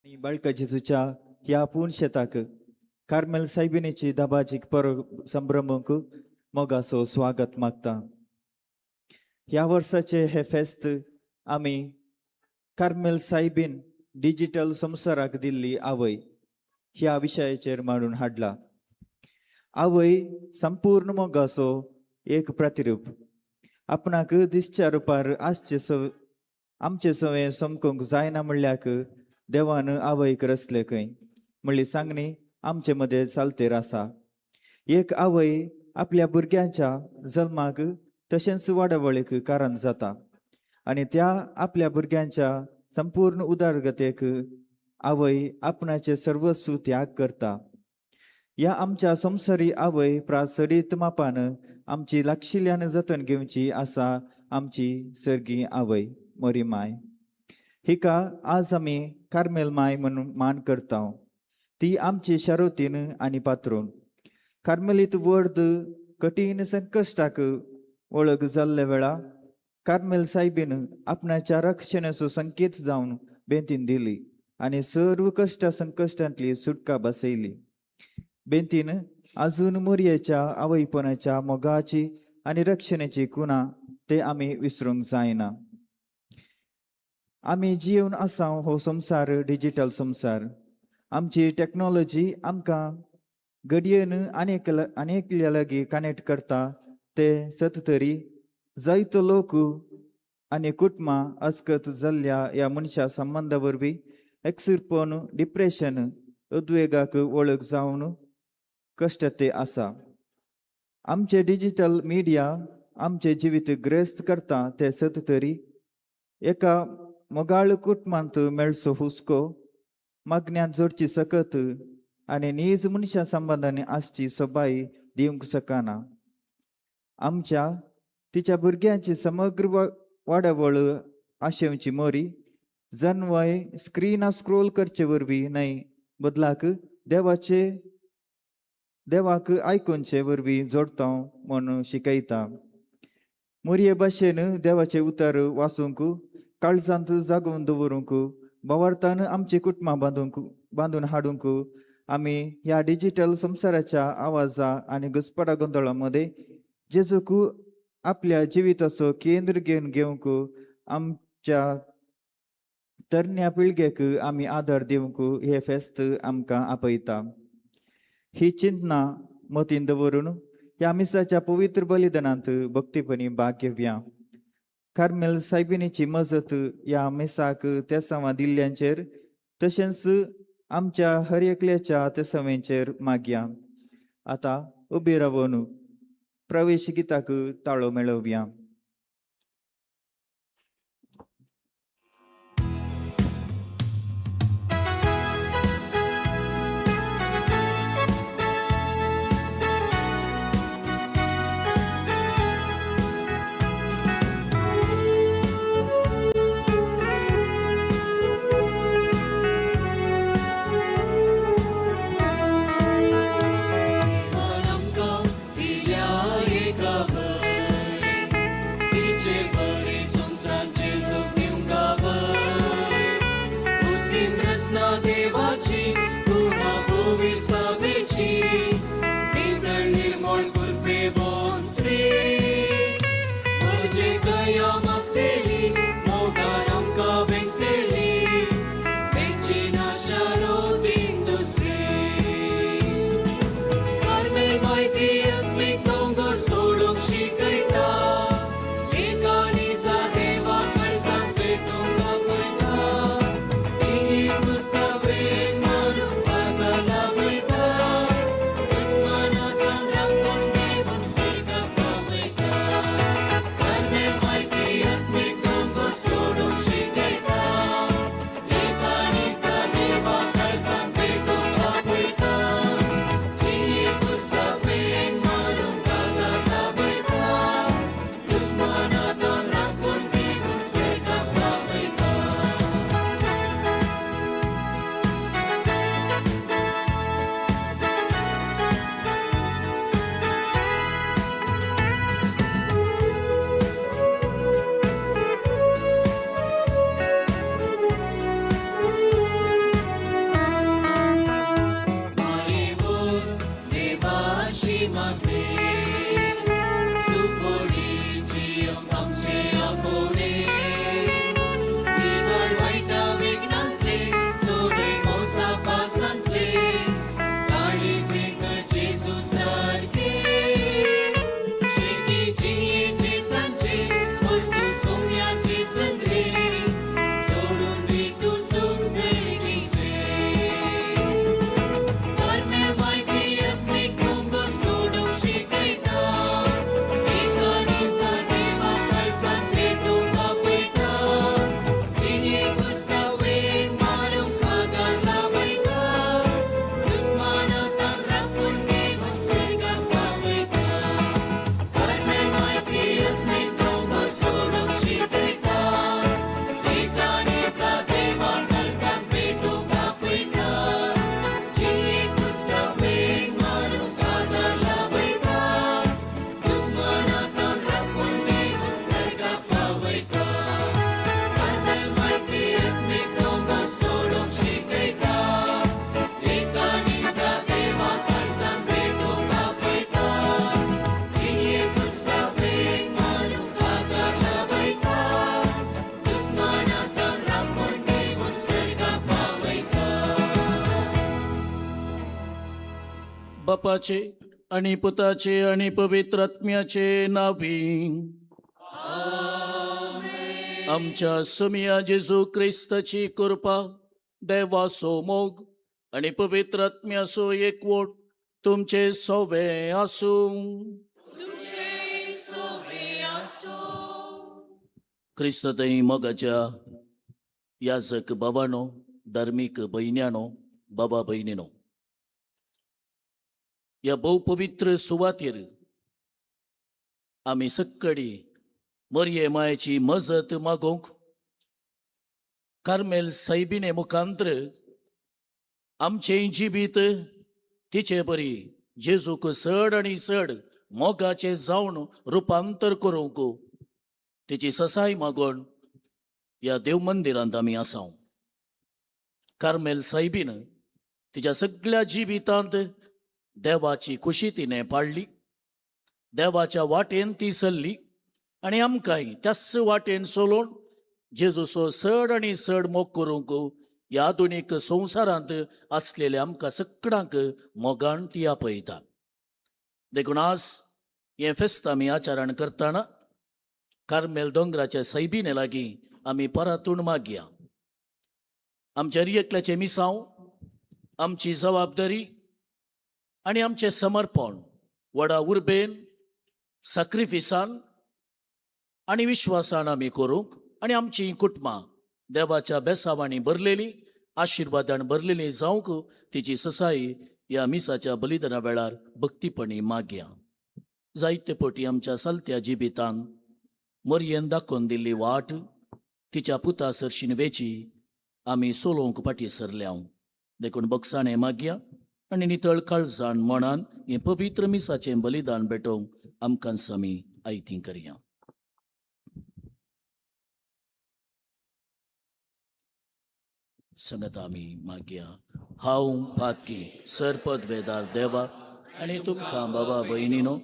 आनी बाळका जेजूच्या ह्या पूण शेताक कार्मेल सायबिणीची दबाजीक परब संभ्रमूंक मोगाचो स्वागत मागता. ह्या वर्साचे हे फेस्त आमी कार्मेल सायबीन डिजिटल संवसाराक दिल्ली आवय ह्या विशयाचेर मांडून हाडला. आवय संपूर्ण मोगाचो एक प्रतिरूप. आपणाक दिसच्या रुपार आसचे सव आमचे सवें समकूंक जायना म्हणल्याक देवान आवयक रचले खंय म्हणली सांगणी आमचे मदें चालतेर आसा. एक आवय आपल्या भुरग्यांच्या जल्माक तशेंच वाडावळीक कारण जाता आनी त्या आपल्या भुरग्यांच्या संपूर्ण उदरगतेक आवय आपणाचे सर्वस्व त्याग करता. ह्या आमच्या संवसारी आवय प्रास चडीत मापान आमची लागशिल्ल्यान जतन घेवची आसा आमची सर्गी आवय मोरी माय. हिका आज आमी कार्मेल माय म्हणून मान करता. ती आमची शारोतीन आनी पात्रून कार्मेलीत वर्द कठीण संकश्टाक वळख जाल्ल्या वेळा कार्मेल सायबीन आपणाच्या रक्षणाचो संकेत जावन बेंतीन दिली आनी सर्व कश्ट संकश्टांतली सुटका बसयली. बेंतीन अजून मोरयेच्या आवयपणाच्या मोगाची आनी रक्षणेची कुणा ते आमी विसरूंक जायना. आमी जिवन आसा हो संवसार डिजिटल संवसार. आमची टॅक्नोलॉजी आमकां घडयेन आनी एकल्या लागीं कनेक्ट करता ते सत तरी जायतो लोक आनी कुटुंबां अस्कत जाल्ल्या ह्या मनशा संबंदा वरवीं एकसुरपण डिप्रेशन उद्वेगाक वळख जावन कश्ट ते आसा. आमचे डिजिटल मिडिया आमचे जिवीत ग्रेस्त करता ते सत तरी एका मोगाळ कुटुंबांत मेळचो हुस्को मागण्यांत जोडची सकत आनी नीज मनशा संबंदांनी आसची सोबाय दिवंक शकना. आमच्या तिच्या भुरग्यांची समग्र वाडावळ आशेवची मोरी जनवय स्क्रिना स्क्रोल करचे वरवीं न्हय बदलाक देवाचे देवाक आयकुनचे वरवीं जोडता म्हूण शिकयता. मोरये भाशेन देवाचें उतर वाचूंक काळजांत जागोवन दवरूंक भावार्थान आमची कुटुंबां बांदूंक बांदून हाडूंक आमी ह्या डिजिटल संवसाराच्या आवाजा आनी घुस्पडा गोंदळा मदें जेजूक आपल्या जिविताचो केंद्र घेवन घेवंक आमच्या तरण्या पिळगेक आमी आदार दिवंक हे फेस्त आमकां आपयता. ही चिंतना मतीन दवरून ह्या मिसाच्या पवित्र बलिदानांत भक्तीपणी भाग घेवया. कार्मेल सायबिणीची मजत ह्या मिसाक तेसांवां दिल्ल्यांचेर तशेंच आमच्या हर एकल्याच्या तेसांवेंचेर मागया. आतां उबी रावन प्रवेश गिताक ताळो मेळोवया. आमकां दिल्या एका वय तिचे बरे संवसाराचे सुख दिवंक आवय उत्तीम रचना देवाची गुणा पविसावेची नितळ निर्मळ कुरपे वंसली मर्जे दया मागतेली मोगान आमकां वेंगतेली मेळची ना शारोतीन दुसरी. कार्मेल माहिती आत्मीक दोंगर सोडूंक शिकयता एका निजा देवा कडसान भेटूंक आपयता जिंगी पुस्ता प्रेम मारून पाता दाखयता दुस्मानातान राखण घेवन स्वर्गाक पावयता. कार्मेल माहिती आत्मीक दोंगर सोडूंक शिकयता एका निजा देवा कडसान भेटूंक आपयता जिंगी पुस्ता प्रेम बापाचे आनी पुताचे आनी पवित्र आत्म्याचे नावी. आमच्या सुमिया जेजू क्रिस्ताची कृपा, देवाचो मोग आनी पवित्र आत्म्याचो एकवट तुमचे सोवे आसूं. क्रिस्ततई मोगाच्या याजक बाबानो, धार्मीक भयण्यानो, बाबा भयणीनो, ह्या भोव पवित्र सुवातेर आमी सक्कडी मरये मायेची मजत मागोवंक कार्मेल सायबिणे मुखांत्र आमचें जिबीत तिचे बरी जेजूक चड आनी चड मोगाचें जावन रुपांतर करूंक तिची ससाय मागोवन ह्या देव मंदिरांत आमी आसाव. कार्मेल सायबीन तिच्या सगळ्या जिवितांत देवाची खुशी तिणें पाळ्ळी, देवाच्या वाटेन ती चल्ली आनी आमकांय त्याच वाटेन चलोवन जेजूचो चड आनी चड मोग करूंक ह्या आधुनीक संवसारांत आसलेल्या आमकां सगळ्यांक मोगान ती आपयता. देखून आज हें फेस्त आमी आचरण करतना कार्मेल दोंगराच्या सैबिने लागीं आमी परातून मागया, आमच्या रियकल्याचें मिसांव, आमची जबाबदारी आनी आमचें समर्पण व्हडा उर्बेन, साक्रिफिसान आनी विश्वासान आमी करूंक आनी आमचीं कुटुंबां देवाच्या बेसावांनी भरलेली, आशिर्वादान भरलेली जावंक तिची ससाई ह्या मिसाच्या बलिदाना वेळार भक्तीपणी मागया. जायते पटी आमच्या चलत्या जिबितान मरयेन दाखोवन दिल्ली वाट तिच्या पुता सरशीन वेची आमी सोलोवंक फाटीं सरल्या. देखून बक्षाणें मागया आनी नितळ काळजान मनान हें पवित्र मिसाचें बलिदान भेटोवंक आमकां समी आयती करया. संगत आमी मागया. हांव पातकी सरपदवेदार देवा आनी तुमकां बाबा भयणीनो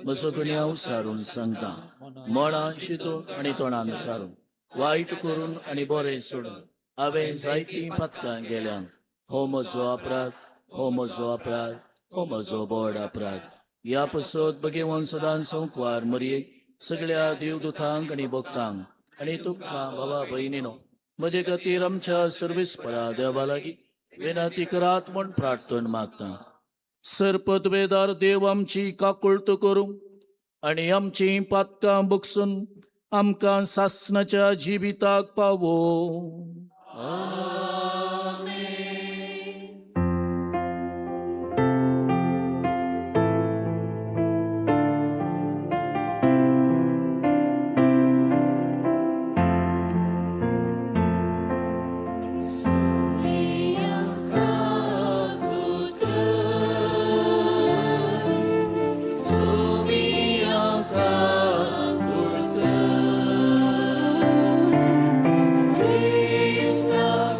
म्हजो गुन्यांव सारून सांगता, मळान शितून आनी तोंडान सारून, वायट करून आनी बरें सोडून हांवें जायतीं पातकां गेल्यान. हो म्हजो अपराध, हो म्हजो अपराध, हो म्हजो बोड अपराध. ह्या पसत भगेवन सदां संकवार मरये, सगळ्या देवदूतांक आनी भक्तांक आनी तुमकां बाबा भयणीनो म्हजे खातीर आमच्या सर्वेस्परा देवा लागीं विनंती करात म्हूण प्रार्थना मागता. सरपदवेदार देव आमची काकुळट करूं आनी आमचीं पातकां बगसून आमकां सासणाच्या जिविताक पावो. Krista.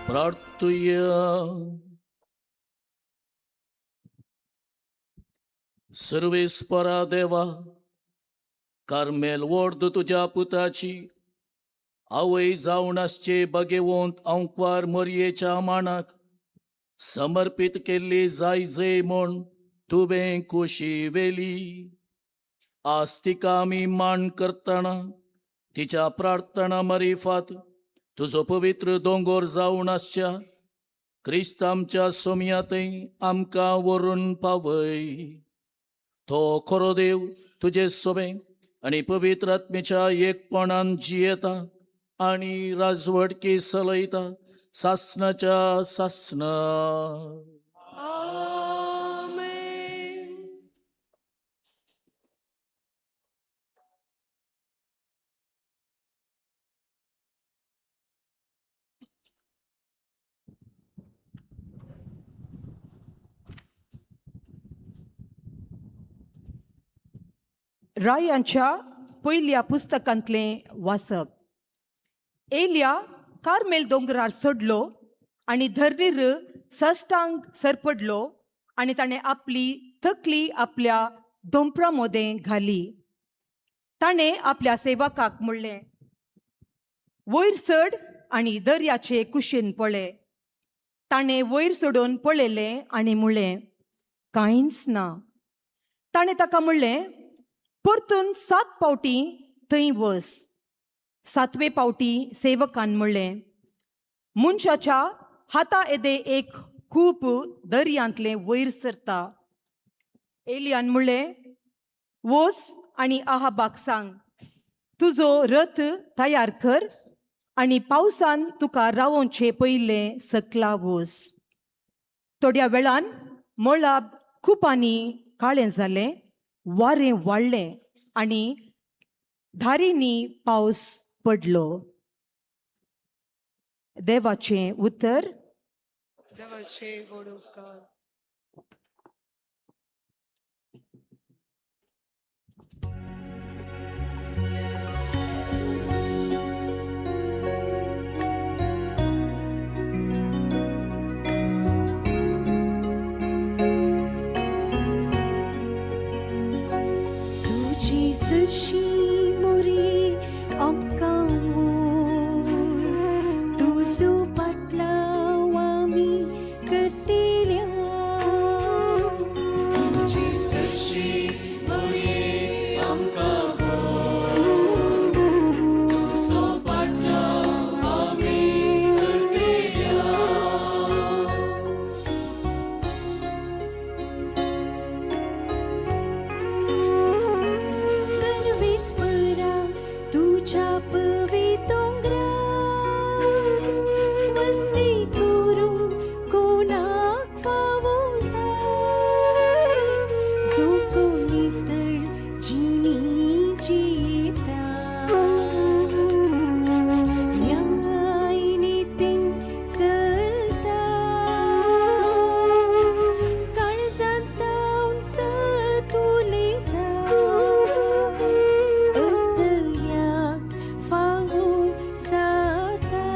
प्रार्थुया. सर्वेस्परा देवा, कार्मेल वर्द तुज्या पुताची आवय जावन आसचे बगेवंत आंकवार मोरयेच्या मानाक समर्पीत केल्ली जाय जय म्हूण तुवें खोशी वेली. आज तिका आमी मान करतना तिच्या प्रार्थना मरिफात तुजो पवित्र दोंगोर जावन आसच्या क्रिस्त आमच्या सोमयातय आमकां व्हरून पावय. तो खरो देव तुजे सोबे आनी पवित्र आत्मेच्या एकपणान जियेता आनी राजवटकी चलयता सासनाच्या सासना. आमेन. रायांच्या पयल्या पुस्तकांतलें वाचप. एलिया कार्मेल दोंगरार चडलो आनी धरणीर सश्टांग सरपडलो आनी ताणें आपली तकली आपल्या दोंपरा मोदें घाली. ताणें आपल्या सेवकाक म्हणलें, वयर चड आनी दर्याचे कुशीन पळय. ताणें वयर चडून पळयलें आनी म्हणलें, कांयच ना. ताणें ताका म्हणलें, परतून 7 फावटी थंय वस. 7वे फावटी सेवकान म्हणलें, मनशाच्या हाता येदे एक खूब दर्यांतलें वयर सरता. एलियान म्हणलें, वस आनी आहाबाक सांग, तुजो रथ तयार कर आनी पावसान तुका रावोवचें पयलें सकला वस. थोड्या वेळान मळाब कुपांनी काळें जालें, वारें वाडलें आनी धारींनी पावस पडलो. देवाचें उतर. देवाचे व्हड उपकार. तुजी सरशी मोरी आमकां वोर, तुजो पाटलाव आमी करतल्या. तुजी सरशी बरी आमकां व्हर, तुजो पाटलाव आमी करतल्या. सर्वेस्परा तुज्या पवितोंगरा वस्ती करूंक कोणाक फावो जाय, जो कोण नितळ जिणी जियेता, न्याय नितीन चलता, काळजांत तावन सत उलयता, असल्याक फावो जाता.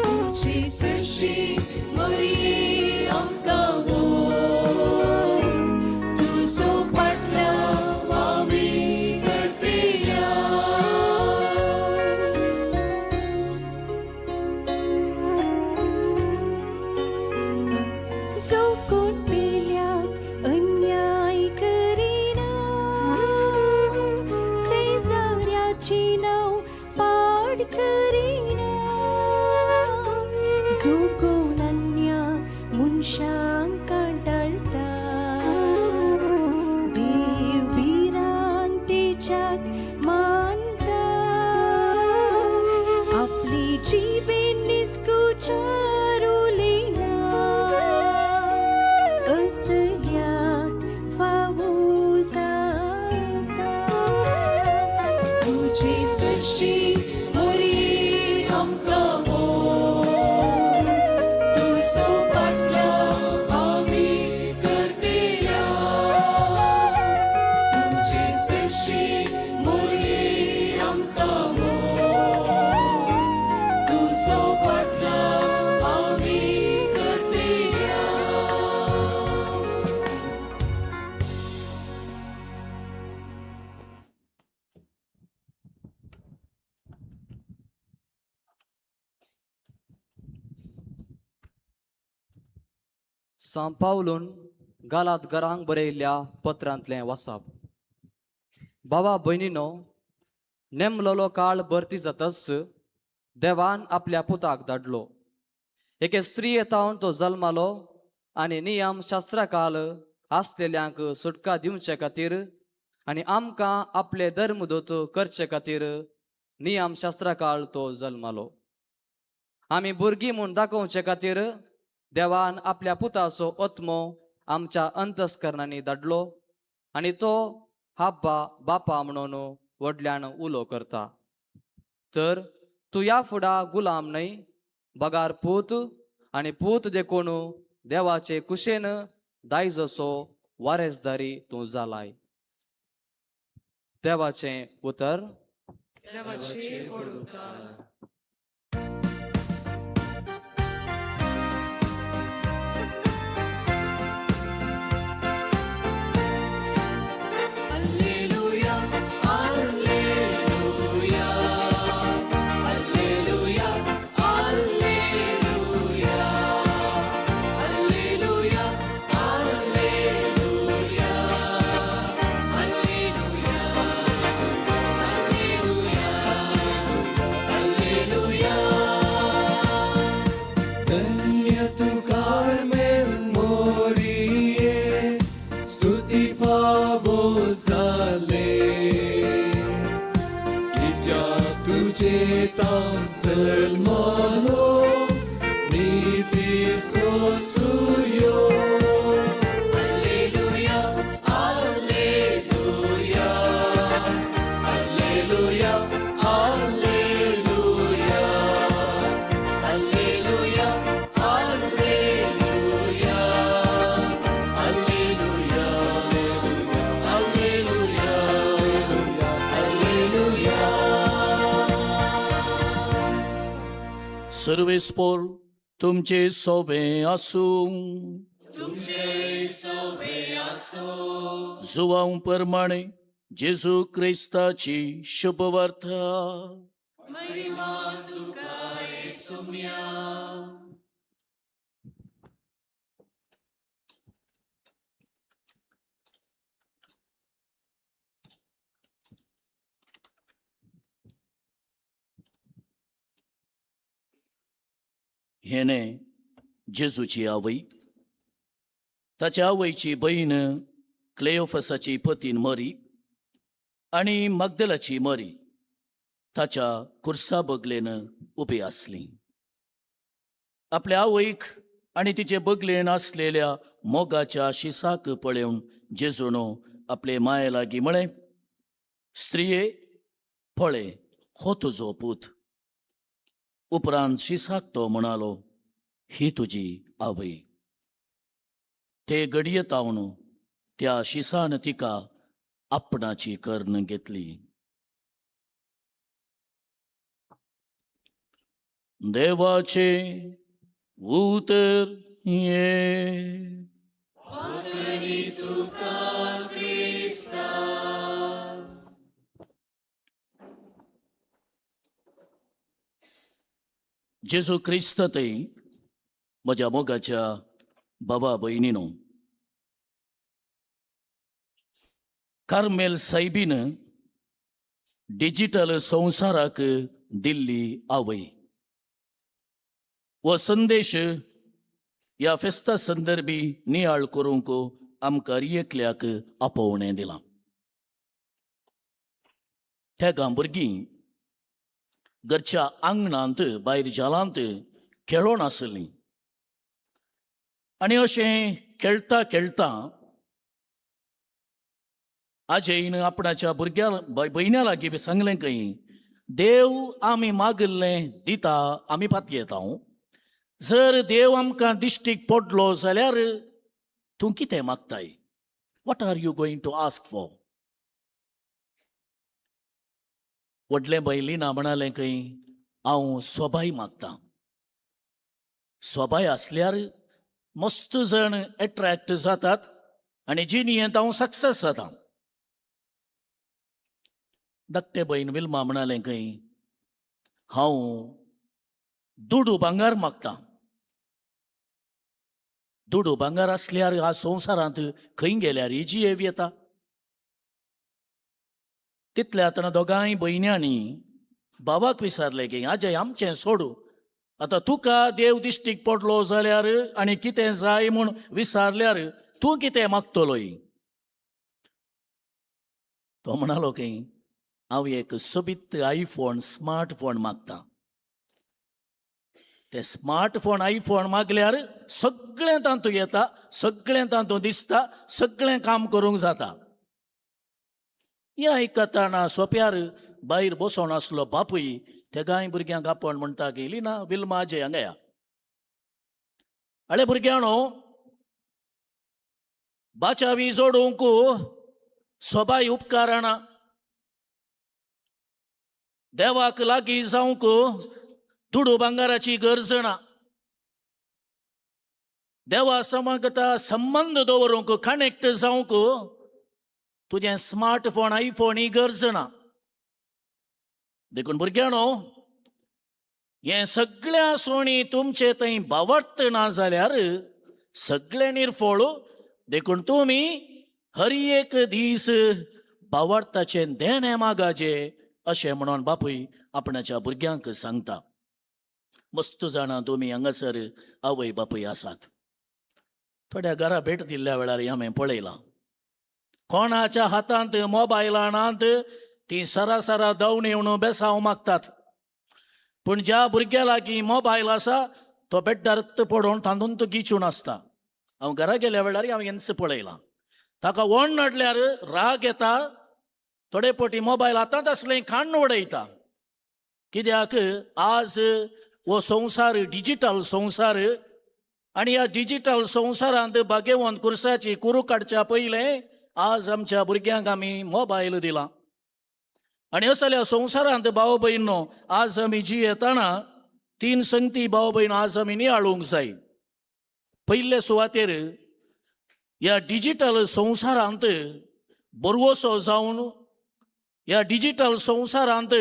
तुजी सरशी बरी आमकां व्हर, तुजो पाटलाव आमी करतल्या. जो कोण पेल्याक अन्याय करिना, शेजाऱ्याची नांव पाड करिना, जो कोण अन्या मनशांक कांटाळटा, देव भिरांतेच्याक मानता, आपली जिबेन निस्कुचार उलयना, असल्याक फावो जाता. तुजी सरशी बरी आमकां व्हर, तुजो पाटलाव सां पावलून गालात घरांक बरयल्ल्या पत्रांतलें वाचप. बाबा भयणीनो, नेमलोलो काळ भरती जातच देवान आपल्या पुताक धाडलो. एके स्त्रिये तावन तो जल्मालो आनी नियम शास्त्राकाल आसलेल्यांक सुटका दिवचे खातीर आनी आमकां आपले धर्मदूत करचे खातीर नियम शास्त्राकाळ तो जल्मालो. आमी भुरगीं म्हूण दाखोवचे खातीर देवान आपल्या पुताचो आत्मो आमच्या अंतस्करणांनी धाडलो आनी तो हाब्बा बापा म्हणून व्हडल्यान उलो करता. तर तूं ह्या फुडा गुलाम न्हय बगार पूत आनी पूत देखून देवाचे कुशेन दायजसो वारेसदारी तूं जालाय. देवाचें उतर. देवाचे व्हड उपकार. Alleluia, Alleluia, Alleluia, Alleluia, Alleluia, Alleluia, Alleluia, Alleluia, Alleluia. धन्य तू कार्मेल मोरिये, स्तुती फावो जाले. कित्याक तुजे तावन जल्मलो नितीचो सुर्यो. Alleluia, Alleluia, Alleluia, Alleluia, Alleluia, Alleluia, Alleluia, Alleluia, Alleluia. सर्वेस्पोर तुमचे सोबे आसूं. जुवांव परमाणे जेजू क्रिस्ताची शुभवार्ता. हेणे जेजूची आवय, ताच्या आवयची बहीण क्लेओफसाची पतीन मरी आनी मगदलाची मरी ताच्या कुर्सा बगलेन उबी आसली. आपल्या आवयक आनी तिचे बगलेन आसलेल्या मोगाच्या शिसाक पळोवन जेजूनो आपले माये लागीं म्हळें, स्त्रिये पळय हो तुजो पूत. उपरांत शिसाक तो म्हणालो, ही तुजी आवय. ते घडये तावन त्या शिसान तिका आपणाची कर्ण घेतली. देवाचे उतर ये. जेजू क्रिस्त थंय म्हज्या मोगाच्या बाबा भयणीनो, कार्मेल सायबीन डिजिटल संवसाराक दिल्ली आवय हो संदेश ह्या फेस्ता संदर्भी नियाळ करूंक आमकां एकल्याक आपोवणें दिलां. तेगां भुरगीं घरच्या आंगणांत भायर जालांत खेळोन आसलीं आनी अशें खेळटा खेळटा आजयन आपणाच्या भुरग्या भयण्या लागीं सांगलें खंय, देव आमी मागिल्लें दिता, आमी पातयेता. जर देव आमकां दिश्टीक पडलो जाल्यार तूं कितें मागताय? What are you going to ask for? व्हडलें बैलिना म्हणालें खंय, हांव सोबाय मागतां. सोबाय आसल्यार मस्त जण एट्रॅक्ट जातात आनी जिणेंत हांव सक्सेस जाता. धाकटे भयण विल्मा म्हणालें खंय, हांव दुडू भांगर मागतां. दुडू भांगर आसल्यार ह्या संवसारांत खंय गेल्यार जियेव येता. तितल्या आतां दोगांय भयण्यांनी बाबाक विचारलें की आजय आमचें सोडू, आतां तुका देव दिश्टीक पडलो जाल्यार आनी कितें जाय म्हूण विचारल्यार तूं कितें मागतलोय? तो म्हणालो की हांव एक सोबीत आयफोन स्मार्ट फोन मागता. ते स्मार्ट फोन आयफोन मागल्यार सगळें तातूंत येता, सगळें तातूंत दिसता, सगळें काम करूंक जाता. हें आयकतना सोप्यार भायर बसोन आसलो बापूय तेगाय भुरग्यांक आपोवन म्हणटा गेली ना विल्मा अजय हांगा या. अळे भुरग्यांनो, बाचावी जोडूंक सोबाय उपकाराना, देवाक लागीं जावंक दुडू भांगाराची गरज ना. देवा समगता संबंद दवरूंक, कनेक्ट जावंक तुजें स्मार्टफोन आयफोन ही गरज ना. देखून भुरग्यांनो, हें सगळ्या सोणी तुमचे थंय बावडत ना जाल्यार सगळें निर्फळ. देखून तुमी हर एक दीस बावडताचें देणें मागाचे अशें म्हणून बापूय आपणाच्या भुरग्यांक सांगता. मस्त जाणां तुमी हांगासर आवय बापूय आसात. थोड्या घरा भेट दिल्ल्या वेळार हांवें पळयलां, कोणाच्या हातांत मोबायलां नात ती सरासरा धांवन येवन बेसांव मागतात. पूण ज्या भुरग्या लागीं मोबायल आसा तो बेड्डार पडोवन तातूंत गिचून आसता. हांव घरा गेल्या वेळार हांवें हेंच पळयलां. ताका वण नडल्यार राग येता, थोडे फावटी मोबायल हातांत आसलें काण्ण उडयता. कित्याक आज हो संवसार डिजिटल संवसार आनी ह्या डिजिटल संवसारांत भाग्यवंत कुर्साची कुरू काडच्या पयलें आज आमच्या भुरग्यांक आमी मोबायल दिला. आनी असल्या संवसारांत भाव भयणो आज आमी जियेतना तीन संगती भाव भयण आज आमी नियाळूंक जाय. पयले सुवातेर ह्या डिजिटल संवसारांत बरवसो जावन ह्या डिजिटल संवसारांत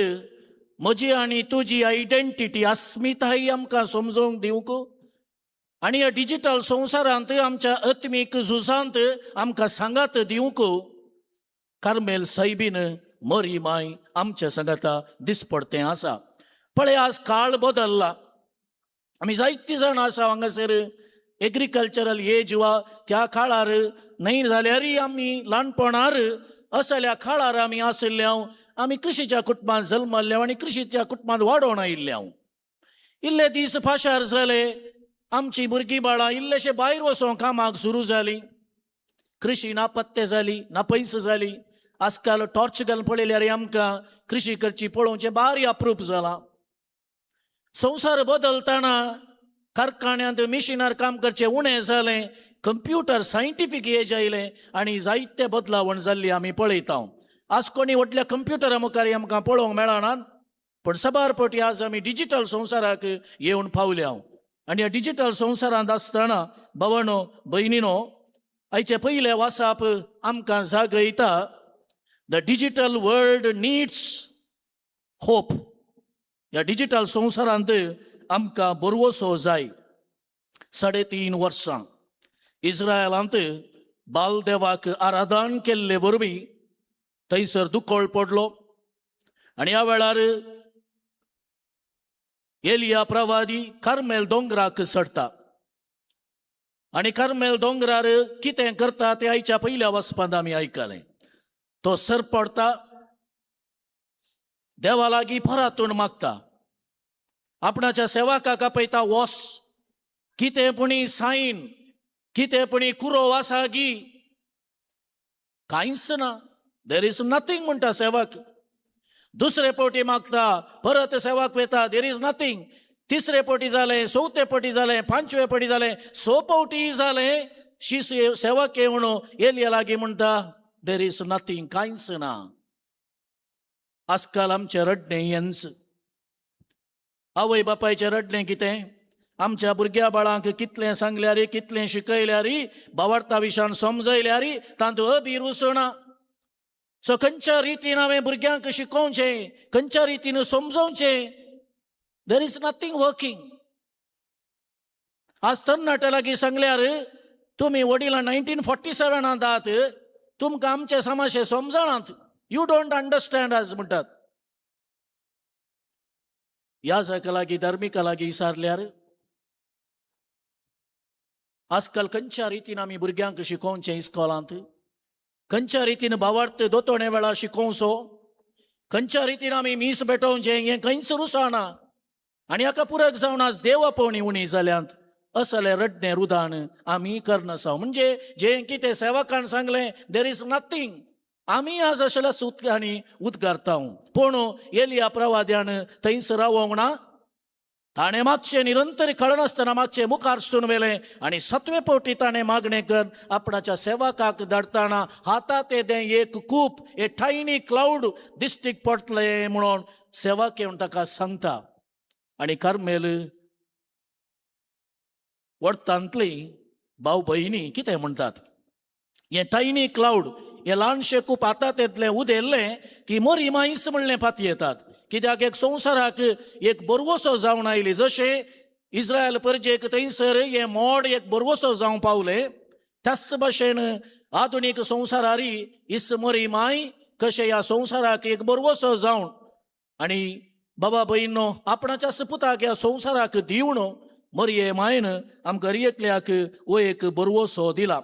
म्हजी आनी तुजी आयडेंटिटी अस्मिताय आमकां समजूंक दिवंक आनी ह्या डिजिटल संवसारांत आमच्या आत्मीक झुजांत आमकां सांगात दिवंक कार्मेल सायबीन मरी माय आमच्या सांगाता दिसपडतें आसा. पळय, आज काळ बदल्ला. आमी जायतीं जाणां आसा हांगासर एग्रीकल्चरल एज वा त्या काळार न्हय जाल्यारय आमी ल्हानपणार असल्या काळार आमी आशिल्ले. आमी कृशीच्या कुटुंबांत जल्मल्ले आनी कृशीच्या कुटुंबांत वाडोवन आयिल्ले. इल्ले दीस पाशार जाले, आमची भुरगीं बाळां इल्लेशे भायर वचोन कामाक सुरू जाली. कृशी नापत्ते जाली, नापयस जाली. आजकाल टॉर्च घालून पळयल्यार आमकां कृशी करची पळोवचें भारी अप्रूप जालां. संवसार बदलतना कारखान्यांत मिशिनार काम करचें उणें जालें, कंप्युटर सायंटिफीक एज आयलें आनी जायते बदलावण जाल्ली आमी पळयता. आज कोणी व्हडल्या कंप्युटरा मुखार आमकां पळोवंक मेळना, पूण साबार फावटी आज आमी डिजिटल संवसाराक येवन पावल्या. आनी ह्या डिजिटल संवसारांत आसतना भावानो भयणीनो, आयचे पयले वासाप आमकां जागयता, the digital world needs hope. ह्या डिजिटल संवसारांत आमकां बरवसो जाय. 3.5 वर्सां इस्रायलांत बालदेवाक आराधन केल्ले वरवीं थंयसर दुकळ पडलो आनी ह्या वेळार एलिया प्रवादी कार्मेल दोंगराक चडटा आनी कार्मेल दोंगरार कितें करता तें आयच्या पयल्या वचपांत आमी आयकलें. तो सर पडटा, देवा लागीं परातून मागता, आपणाच्या सेवकाक आपयता, वोस कितें पुणी सायन, कितें पुणी कुरो आसा गी? कांयच ना, there is nothing म्हणटा सेवक. दुसरे फावटी मागता, परत सेवक वेता, there is nothing. तिसरे फावटी जालें, चवथे फावटी जालें, पांचवे फावटी जालें, स फावटी जालें. शिस सेवक येवन एलिया लागीं म्हणटा, there is nothing, कांयच ना. आजकाल आमचें रडणें हेंच. आवय बापायचें रडणें कितें? आमच्या भुरग्या बाळांक कितलें सांगल्यार, कितलें शिकयल्यार, बावडता विशयान समजयल्यार तातूंत अभिरुचना. सो खंयच्या रितीन हांवें भुरग्यांक शिकोवचें, खंयच्या रितीन समजोवचें? There is nothing working. आज तरणाट्या लागीं सांगल्यार तुमी वडिलां 1947 आत तुमकां आमचे समाशे समजणात, you don't understand us म्हणटात. याजका लागीं, धार्मिका लागीं विचारल्यार आजकाल खंयच्या रितीन आमी भुरग्यांक शिकोवचें इस्कोलांत, खंयच्या रितीन भावार्थ दोतोणे वेळार शिकोवचो, खंयच्या रितीन आमी मीस भेटोवचें, हें खंयच रुसाना आनी हाका पुरक जावन आज देवापवणी उणी जाल्यांत. असलें रडणें रुदान आमी करनासाव. म्हणजे जें कितें सेवकान सांगलें, there is nothing, आमी आज असल्या सुत्रांनी उद्गारता. पूण एलिया प्रवाद्यान थंयस रावोंक ना. ताणें मागचें निरंतर कळनासतना मागचें मुखार सून व्हेलें आनी सतवे पावटी ताणें मागणें कर आपणाच्या सेवकाक धाडटाना हातात येदें एक कूप, ए टायनी क्लावड दिश्टीक पडटलें म्हणून सेवक येवन ताका सांगता. आनी कार्मेल वडतांतली भाव भयणी कितें म्हणटात, हें टायनी क्लावड, हें ल्हानशें कूप हातात येतलें उदेल्लें ती मोरी मायस म्हणलें पातयेतात. कित्याक एक संवसाराक एक बरवसो जावन आयली. जशें इस्रायल परजेक थंयसर हें मोड एक बरवसो जावंक पावलें, त्याच भाशेन आधुनीक संवसारारी इस मोरी माय कशें ह्या संवसाराक एक बरवसो जावन आनी बाबा भयणो आपणाच्या पुताक ह्या संवसाराक दिवन मरये मायन आमकां एकल्याक हो एक बरवसो दिला.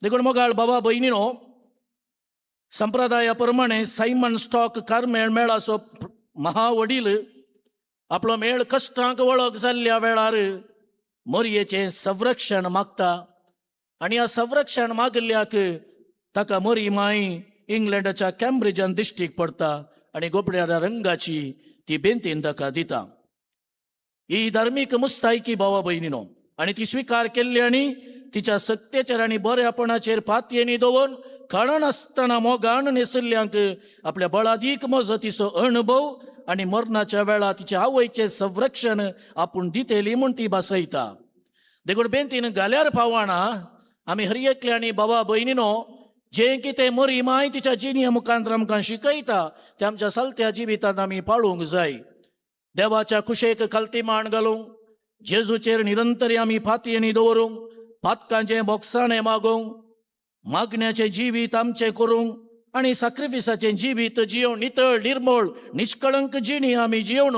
देखून मोगाळ बाबा भयणीनो, संप्रदाया प्रमाणे सायमन स्टॉक कार्मेळ मेळाचो महावडील आपलो मेळ कश्टांक वळख जाल्ल्या वेळार मोरयेचें संरक्षण मागता आनी ह्या संरक्षण मागिल्ल्याक ताका मोरी माय इंग्लंडाच्या कॅम्ब्रिजान दिश्टीक पडटा आनी गोबड्या रंगाची ती बेंतीन ताका दिता. ही धार्मीक मुस्तायकी भावा भयणीनो आनी ती स्विकार केल्ली आनी तिच्या सत्तेचेर आनी बऱ्यापणाचेर पातयेनी दवरून कळनासतना मोगान नेसिल्ल्यांक आपल्या बळादीक मजतीचो अणभव आनी मरणाच्या वेळार तिच्या आवयचें संरक्षण आपूण दितली म्हूण ती भासयता. देखून बेंतीन घाल्यार पावना आमी हर एकल्यानी बाबा भयणीनो जें कितें मरी माय तिच्या जिणये मुखांत आमकां शिकयता तें आमच्या चलत्या जिवितांत आमी पाळूंक जाय. देवाच्या कुशेक खालती मान घालूंक, जेजूचेर निरंतर आमी फातयेनी दवरूंक, पातकांचें बोगसाणें मागूंक, मागण्याचें जिवीत आमचें करूंक आनी साक्रिफिसाचें जिवीत जियोवन नितळ निर्मळ निष्कळंक जिणी आमी जियोवन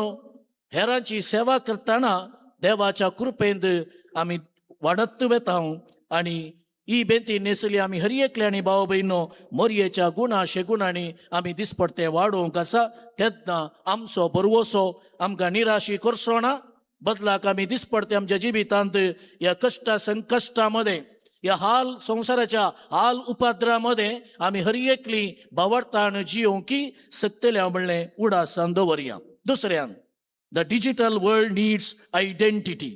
हेरांची सेवा करतना देवाच्या कृपेंत आमी वाडत वेता. आनी ही बेंती नेसली आमी हर एकल्यानी भाव भयणो मोरयेच्या गुणा शेगुणांनी आमी दिसपडते वाडोवंक आसा. तेन्ना आमचो बरवसो आमकां निराशी करचो ना. बदलाक आमी दिसपडते आमच्या जिवितांत ह्या कश्टा संकश्टामध्ये, ह्या हाल संवसाराच्या हाल उपद्रामध्ये आमी हर एकली भावार्थान जियोवंक शकतले म्हणलें उडासान दवरया. दुसऱ्यान, the digital world needs identity.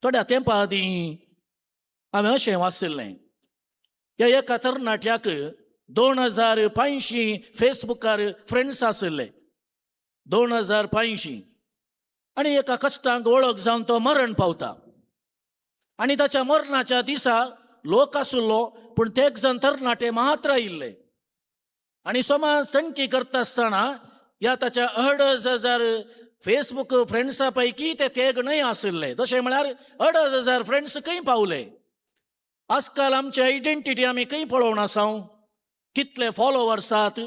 थोड्या तेंपा आदीं हांवें अशें वाचिल्लें, ह्या एका तरणाट्याक 2500 फेसबुकार फ्रेंड्स आशिल्ले, 2500. आनी एका कश्टांक वळख जावन तो मरण पावता आनी ताच्या मरणाच्या दिसा लोक आशिल्लो पूण ते एक जाण तरणाटे मात्र आयिल्ले. आनी समाज तणकी करता आसतना ह्या ताच्या 2500 फेसबूक फ्रेंड्सा पैकी ते तेग न्हय आशिल्ले. तशें म्हळ्यार 2500 फ्रेंड्स खंय पावले? आजकाल आमची आयडेंटिटी आमी खंय पळोवन आसा? कितले फॉलोवर्स आसात,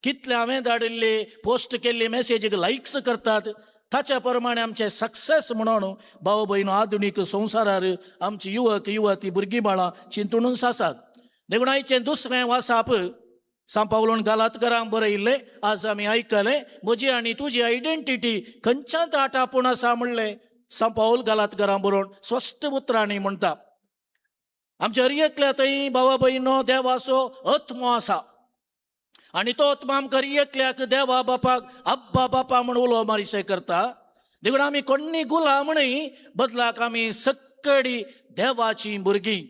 कितले हांवें धाडिल्ले पोस्ट केल्ले मॅसेजीक लायक्स करतात, ताच्या प्रमाणे आमचे सक्सेस म्हणून भाव भयण आधुनीक संवसारार आमची युवक युवती भुरगीं बाळां चिंतुनूच आसात. देखून आयचें दुसरें वासाप सांपावलोन गालातकरांक बरयल्लें आज आमी आयकलें. म्हजी आनी तुजी आयडेंटिटी खंयच्यात आटापूण आसा म्हणलें सांपावल गालातकरां बरोवन स्पश्ट उतरांनी म्हणटा. आमच्या हर एकल्या थंय भावा भयणो देवाचो आत्मो आसा आनी तो आत्मा आमकां हर एकल्याक देवा बापाक अब्बा बापा म्हूण उलो मारिशें करता. देखून आमी कोण्णी गुलाम न्हय, बदलाक आमी सक्कडी देवाची भुरगीं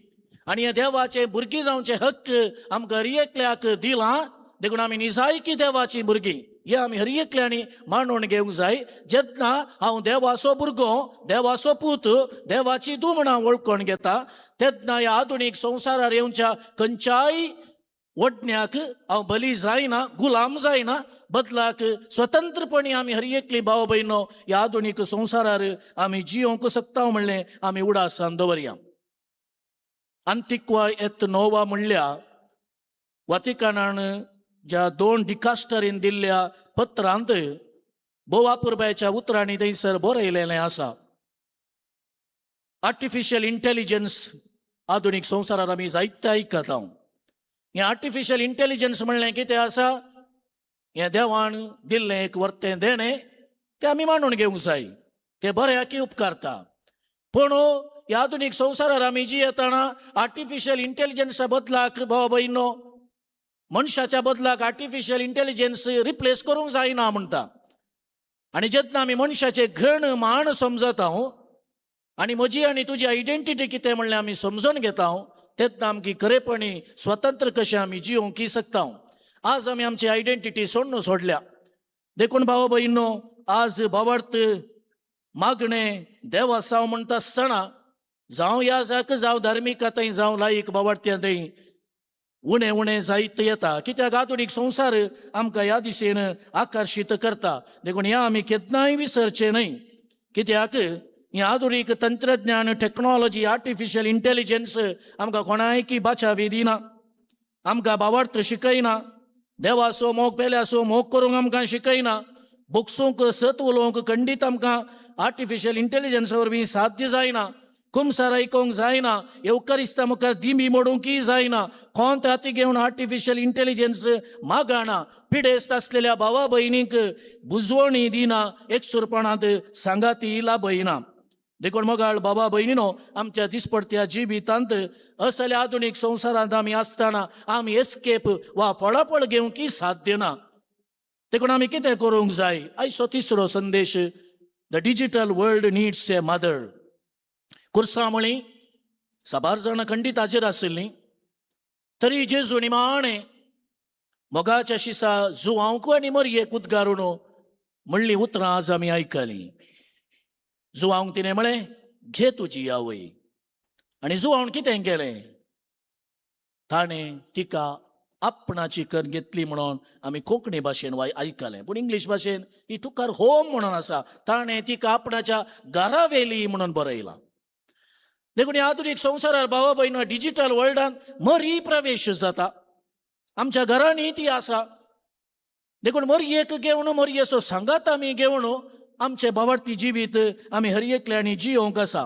आनी ह्या देवाचे भुरगीं जावचे हक्क आमकां हर एकल्याक दिलां. देखून आमी निजायकी देवाची भुरगीं हे आमी हर एकल्यांनी मांडून घेवंक जाय. जेन्ना हांव देवाचो भुरगो, देवाचो पूत, देवाची धूव म्हण हांव वळखून घेता, तेन्ना ह्या आधुनीक संवसारार येवच्या खंयच्याय वडण्याक हांव बली जायना, गुलाम जायना. बदलाक स्वतंत्रपणी आमी हर एकली भाव भयणो ह्या आधुनीक संवसारार आमी जियोंक शकता म्हणलें आमी उडासान दवरया. आंतिक्वा एत नोवा म्हणल्या वातिकानान ज्या दोन डिकास्टरीन दिल्ल्या पत्रांत बोवापुरबायच्या उतरांनी थंयसर बरयलेलें आसा. आर्टिफिशियल इंटेलिजन्स आधुनीक संवसारार आमी जायते आयकता. हें आर्टिफिशियल इंटेलिजन्स म्हणलें कितें आसा? हें देवान दिल्लें एक वर्तें देणें, तें आमी मानून घेवंक जाय, तें बऱ्याकी उपकारता. पूण ह्या आधुनीक संवसारार आमी जियेतना आर्टिफिशियल इंटेलिजन्सा बदलाक, भाव भयणो, मनशाच्या बदलाक आर्टिफिशियल इंटेलिजन्स रिप्लेस करूंक जायना म्हणटा. आनी जेन्ना आमी मनशाचे घण मान समजता आनी म्हजी आनी तुजी आयडेंटिटी कितें म्हणलें आमी समजून घेता, तेन्ना आमकी खरेपणी स्वतंत्र कशें आमी जियोंक शकता. आज आमी आमची आयडेंटिटी सोडून सोडल्या. देखून भाव भयणो, आज भावार्थ मागणें देवासांव म्हणटा आसतना, जावं याजक, जावं धार्मीक थंय, जावं लायक भावार्थ्यां थंय उणें उणें जायत येता. कित्याक आधुनीक संवसार आमकां ह्या दिशेन आकर्शीत करता. देखून ह्या आमी केन्नाय विसरचें न्हय. कित्याक हें आधुनीक तंत्रज्ञान, टॅक्नॉलॉजी, आर्टिफिशियल इंटेलिजन्स आमकां कोणायकी बाचावी दिना, आमकां भावार्थ शिकयना, देवाचो मोग, पेल्याचो मोग करूंक आमकां शिकयना, बोगसूंक, सत उलोवंक खंडीत आमकां आर्टिफिशियल इंटेलिजन्सा वरवीं साध्य जायना, कुमसार आयकोंक जायना, येवकारिस्ता मुखार दिमी मोडूंकय जायना. कोंत हाती घेवन आर्टिफिशियल इंटेलिजन्स मागाणा, पिडेस्त आसलेल्या भावा भयणींक बुजवणी दिना, एकसुरपणांत सांगाती लाभयना. देखून मोगाळ बाबा भयणीनो, आमच्या दिसपडत्या जिवितांत असल्या आधुनीक संवसारांत आमी आसतना आमी एस्केप वा पळापळ घेवंक साध्य ना. देखून आमी कितें करूंक जाय? आयचो तिसरो संदेश, the digital world needs a mother. कुर्सा म्हळी साबार जाणां खंडीत हाजीर आशिल्लीं, तरी जेजू निमाणें मोगाच्या शिसा जुवांक आनी मरयेक उद्गारून म्हणलीं उतरां आज आमी आयकलीं. जुवांक तिणें म्हळें, घे तुजी आवय. आनी जुवान कितें केलें? ताणें तिका आपणाची कर घेतली म्हणून आमी कोंकणी भाशेन वाय आयकलें, पूण इंग्लीश भाशेन he took her home म्हणून आसा. ताणें तिका आपणाच्या घरा व्हेली म्हणून बरयलां. देखून ह्या आधुनीक संवसारार, भावा भयण, डिजिटल वर्ल्डान मरी प्रवेश जाता, आमच्या घरांनी ती आसा. देखून मरयेक घेवन, मरयेचो सांगात आमी घेवन आमचें भावार्थी जिवीत आमी हर एकल्यांनी जियोवंक आसा.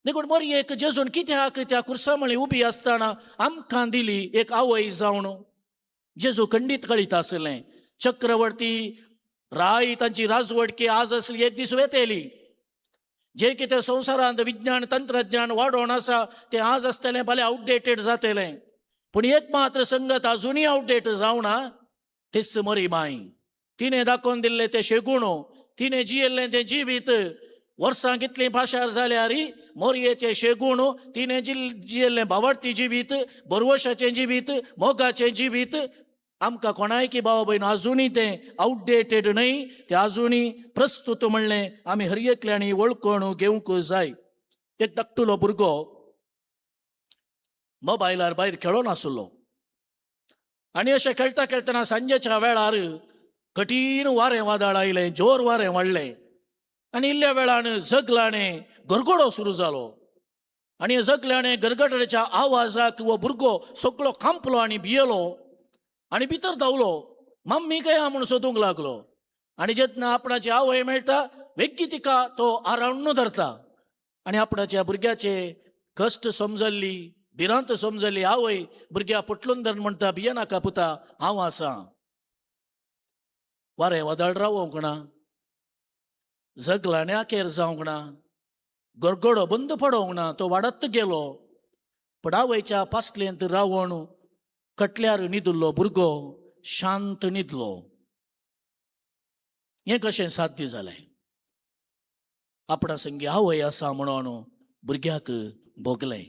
देखून मरयेक जेजून कित्याक त्या कुर्सा म्हळी उबी आसतना आमकां दिली एक आवय जावन? जेजू खंडीत कळीत आसलें, चक्रवर्ती राय तांची राजवटकी आज आसली, एक दीस वेतेली. जे कितें संवसारांत विज्ञान तंत्रज्ञान वाडोवन आसा तें आज आसतलें, फाल्यां आवटडेटेड जातलें. पूण एक मात्र संगत अजुनूय आवटडेट जावना, तेच मरी माय. तिणें दाखोवन दिल्लें तें शेगुणो, तिणें जियेल्लें तें जिवीत, वर्सां कितलीं पाशार जाल्यार मोरयेचें शेगूण, तिणें जियेल्लें भावार्थी जिवीत, बरवशाचें जिवीत, मोगाचें जिवीत आमकां कोणायकी, भाव भयण, आजुनूय तें आवटडेटेड न्हय, तें आजुनूय प्रस्तूत म्हणलें आमी हर एकल्यांनी वळखून घेवंक जाय. एक धाकटुलो भुरगो मोबायलार भायर खेळोन आसलो आनी अशें खेळटा खेळटना सांजेच्या वेळार कठीण वारें वादळ आयलें, जोर वारें वाडलें आनी इल्ल्या वेळान जगलाणें गरगडो सुरू जालो. आनी जगल्याणे गरगड्याच्या आवाजाक हो भुरगो सगळो कांपलो आनी भियेलो आनी भितर धांवलो, मम्मी खंय आहा म्हूण सोदूंक लागलो. आनी जेन्ना आपणाची आवय मेळटा, वेगळी तिका तो आरावन धरता. आनी आपणाच्या भुरग्याचे कश्ट समजल्ली, भिरांत समजल्ली आवय भुरग्या पोटलून धरून म्हणटा, भियेनाका पुता, हांव आसा. वारें वादळ रावोंक ना, जगलाणे अखेर जावंक ना, गरगडो बंद पडोवंक ना, तो वाडत गेलो. पूण आवयच्या पासलेंत रावण कटल्यार न्हिदुल्लो भुरगो शांत न्हिदलो. हें कशें साध्य जालें? आपणा संगी आवय आसा म्हणून भुरग्याक भोगलें.